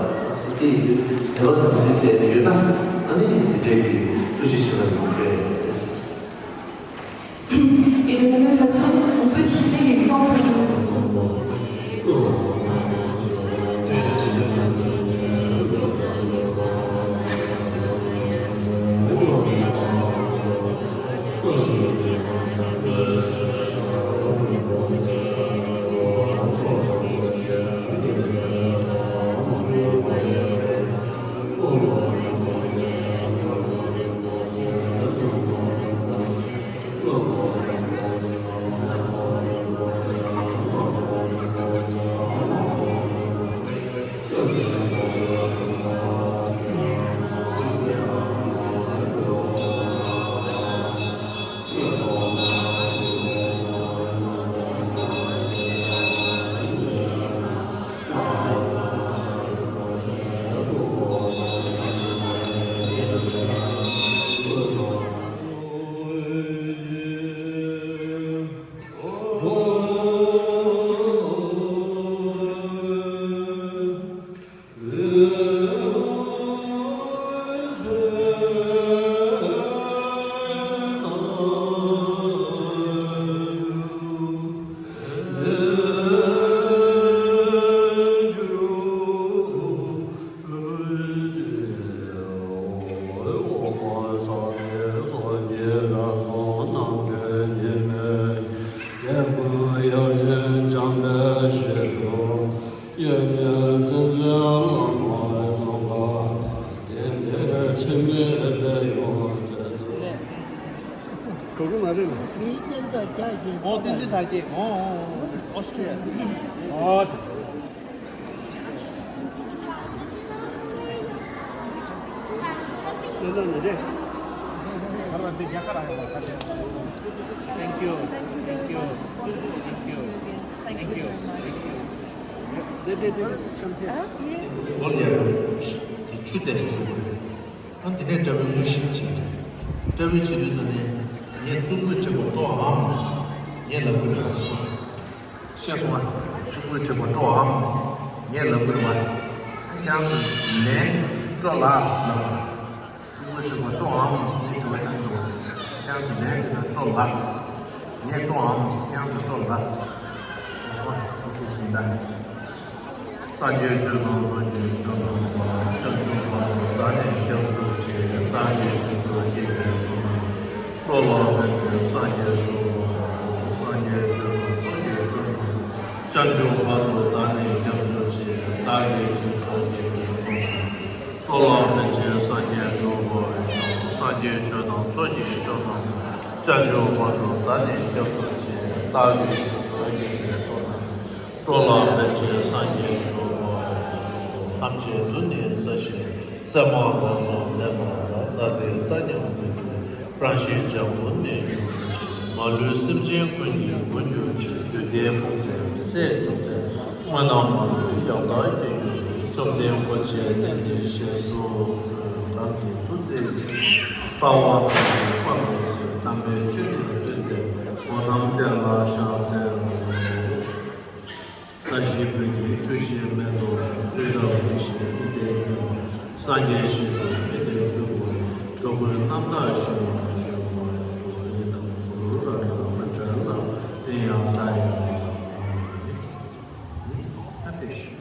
དེ་ཡིན་དུས་དེ་བ་དམ་ཚིག་ཟེར་ཡོད་ན་ཨ་ནི་དེ་འདྲའི་གི་ཐུགས་རྗེ་ཆེ་ལ་ཡོང་གི་རེད། Et de la même façon, on peut citer l'exemple de གོ་གི་མ་རེད། འདིའི་སྟེང་དུ་རྒྱ་ཡིན། ཨོ་བསྟན་འཛིན་དར་རྒྱས། ཨོ་ཨོ་ཨོ་སི་ཊི་རི་ཡ། ཨོ་དེ། ཡོད་ན་ནི་རེད། Thank you. Thank you. Thank you. Thank you. Thank you. དེ་དེ་དེ་དེ་ཨོ་ལེ། དེ་ཆུ་དེ་ཆུ་རེད། ཨ་དེ་ནས་སྐྲ་བོའི་ངོ་ཤེས་བྱེད་ཀྱི་རེད། སྐྲ་བོའི་བྱེད་དུས་ཙམ་ནས་ངས་གཙུག་གི་དྲེག་པ་སྤྲོ་འམ། ངས་ལབ་ཀྱི་རེད་བ། ཤེས་སོང་ང་། གཙུག་གི་དྲེག་པ་སྤྲོ་འམ། ངས་ལབ་ཀྱི་རེད་བ། ཁྱེད་རང་ཚོ་ལན་སྤྲོ་ལགས་ལབ། གཙུག་གི་དྲེག་པ་སྤྲོ་འམ་ངས་དྲི་བ་བཏང་གི་རེད་བ། ཁྱེད་རང་ཚོ་ལན་དེ་ལ་སྤྲོ་ལགས། ངས་སྤྲོ་འམ། ཁྱེད་རང་ཚོ་སྤྲོ་ལགས། ཤེས་སོང་ང་། ཨོ་ཁེ་ཟིན་ད། སངས་རྒྱས་ཆོས་དང་ཚོགས་ཀྱི་མཆོག་རྣམས་ལ། བྱང་ཆུབ་བར་དུ་བདག་ནི་སྐྱབས་སུ་མཆི། བདག་གིས་སྦྱིན་སོགས་བགྱིས་པའི་ཚོགས་རྣམས། བློ་ལ་ཕན་ཕྱིར་སངས་རྒྱས་འགྲུབ་པར་ཤོག་སངས་རྒྱས་ཆོས་དང་ཚོགས་ཀྱི་མཆོག་རྣམས་ལ། བྱང་ཆུབ་བར་དུ་བདག་ནི་སྐྱབས་སུ་མཆི། བདག་གིས་སྦྱིན་སོགས་བགྱིས་པའི་ཚོགས་རྣམས། བློ་ལ་ཕན་ཕྱིར་སངས་རྒྱས་འགྲུབ་པར་ཤོག་སངས་རྒྱས་ཆོས་དང་ཚོགས་ཀྱི་མཆོག་རྣམས་ལ། བྱང་ཆུབ་བར་དུ་བདག་ནི་སྐྱབས་སུ་མཆི། བདག་གིས་སྦྱིན་སོགས་བགྱིས་པའི་ཚོགས་རྣམས། བློ་ལ་ཕན་ཕྱིར་སངས་རྒྱས་འགྲུབ་པར་ཤོག་ཐམས་ཅད་དུ་ནི་ས་གཞི་སེན་མོ་ལོགས་སུ་མེད་པ་དག །ལྷ་དེ་ལྟ་སྙམ་དུ་གྱུར། རང་བཞིན་འཇམ་པོ་ནི་བཞུགས་པ་ཅིག །མ་ལུས་སེམས་ཅན་ཀུན་གྱི་མགོན་གྱུར་ཅིག །རྒྱུད་སྡེ་ཕུན་ཚོགས་མི་ཟད་ཅུང་ཟད། སྔོན་ནས་མ་ལུས་ཡང་དག་སྐྱེ་གྱུར་ཅིག །བཅོམ་ལྡན་འཁོར་བཅས་བསྟན་འདི་བཞེས་སུ་གསོལ། གང་གི་ཐུགས་བརྩེ་ཉིད་དུ་དཔའ་བོ་ཐམས་ཅད་དཔའ་བོ་ཆེ། དམ་པའི་ཆོས་ཀྱི་བསྟན་འཛིན་ངོ་ནམ་བསྟན་ལ་ཕྱག་འཚལ་ལོ། ས་གཞིའི་བོད་ཀྱི་ཆུ་ཤེལ་མེ་ཏོག་སྤྲིན་རབ་རིན་ཆེན་ཨི་ལྡན་གྱི་མ། སངས་རྒྱས་ཞིང་དུ་མི་ལྡན་ཕུལ་བ་ཡི། འགྲོ་ཀུན་རྣམ་དག་ཞི་བར་བྱོན་པར་ཤོག །ཡི་དམ་གུ་རུ་ར་ལ་མི་འབྲལ་ལ། དེ་ཡང་ད་ཡང་མེད། ད་དེ་ཤི།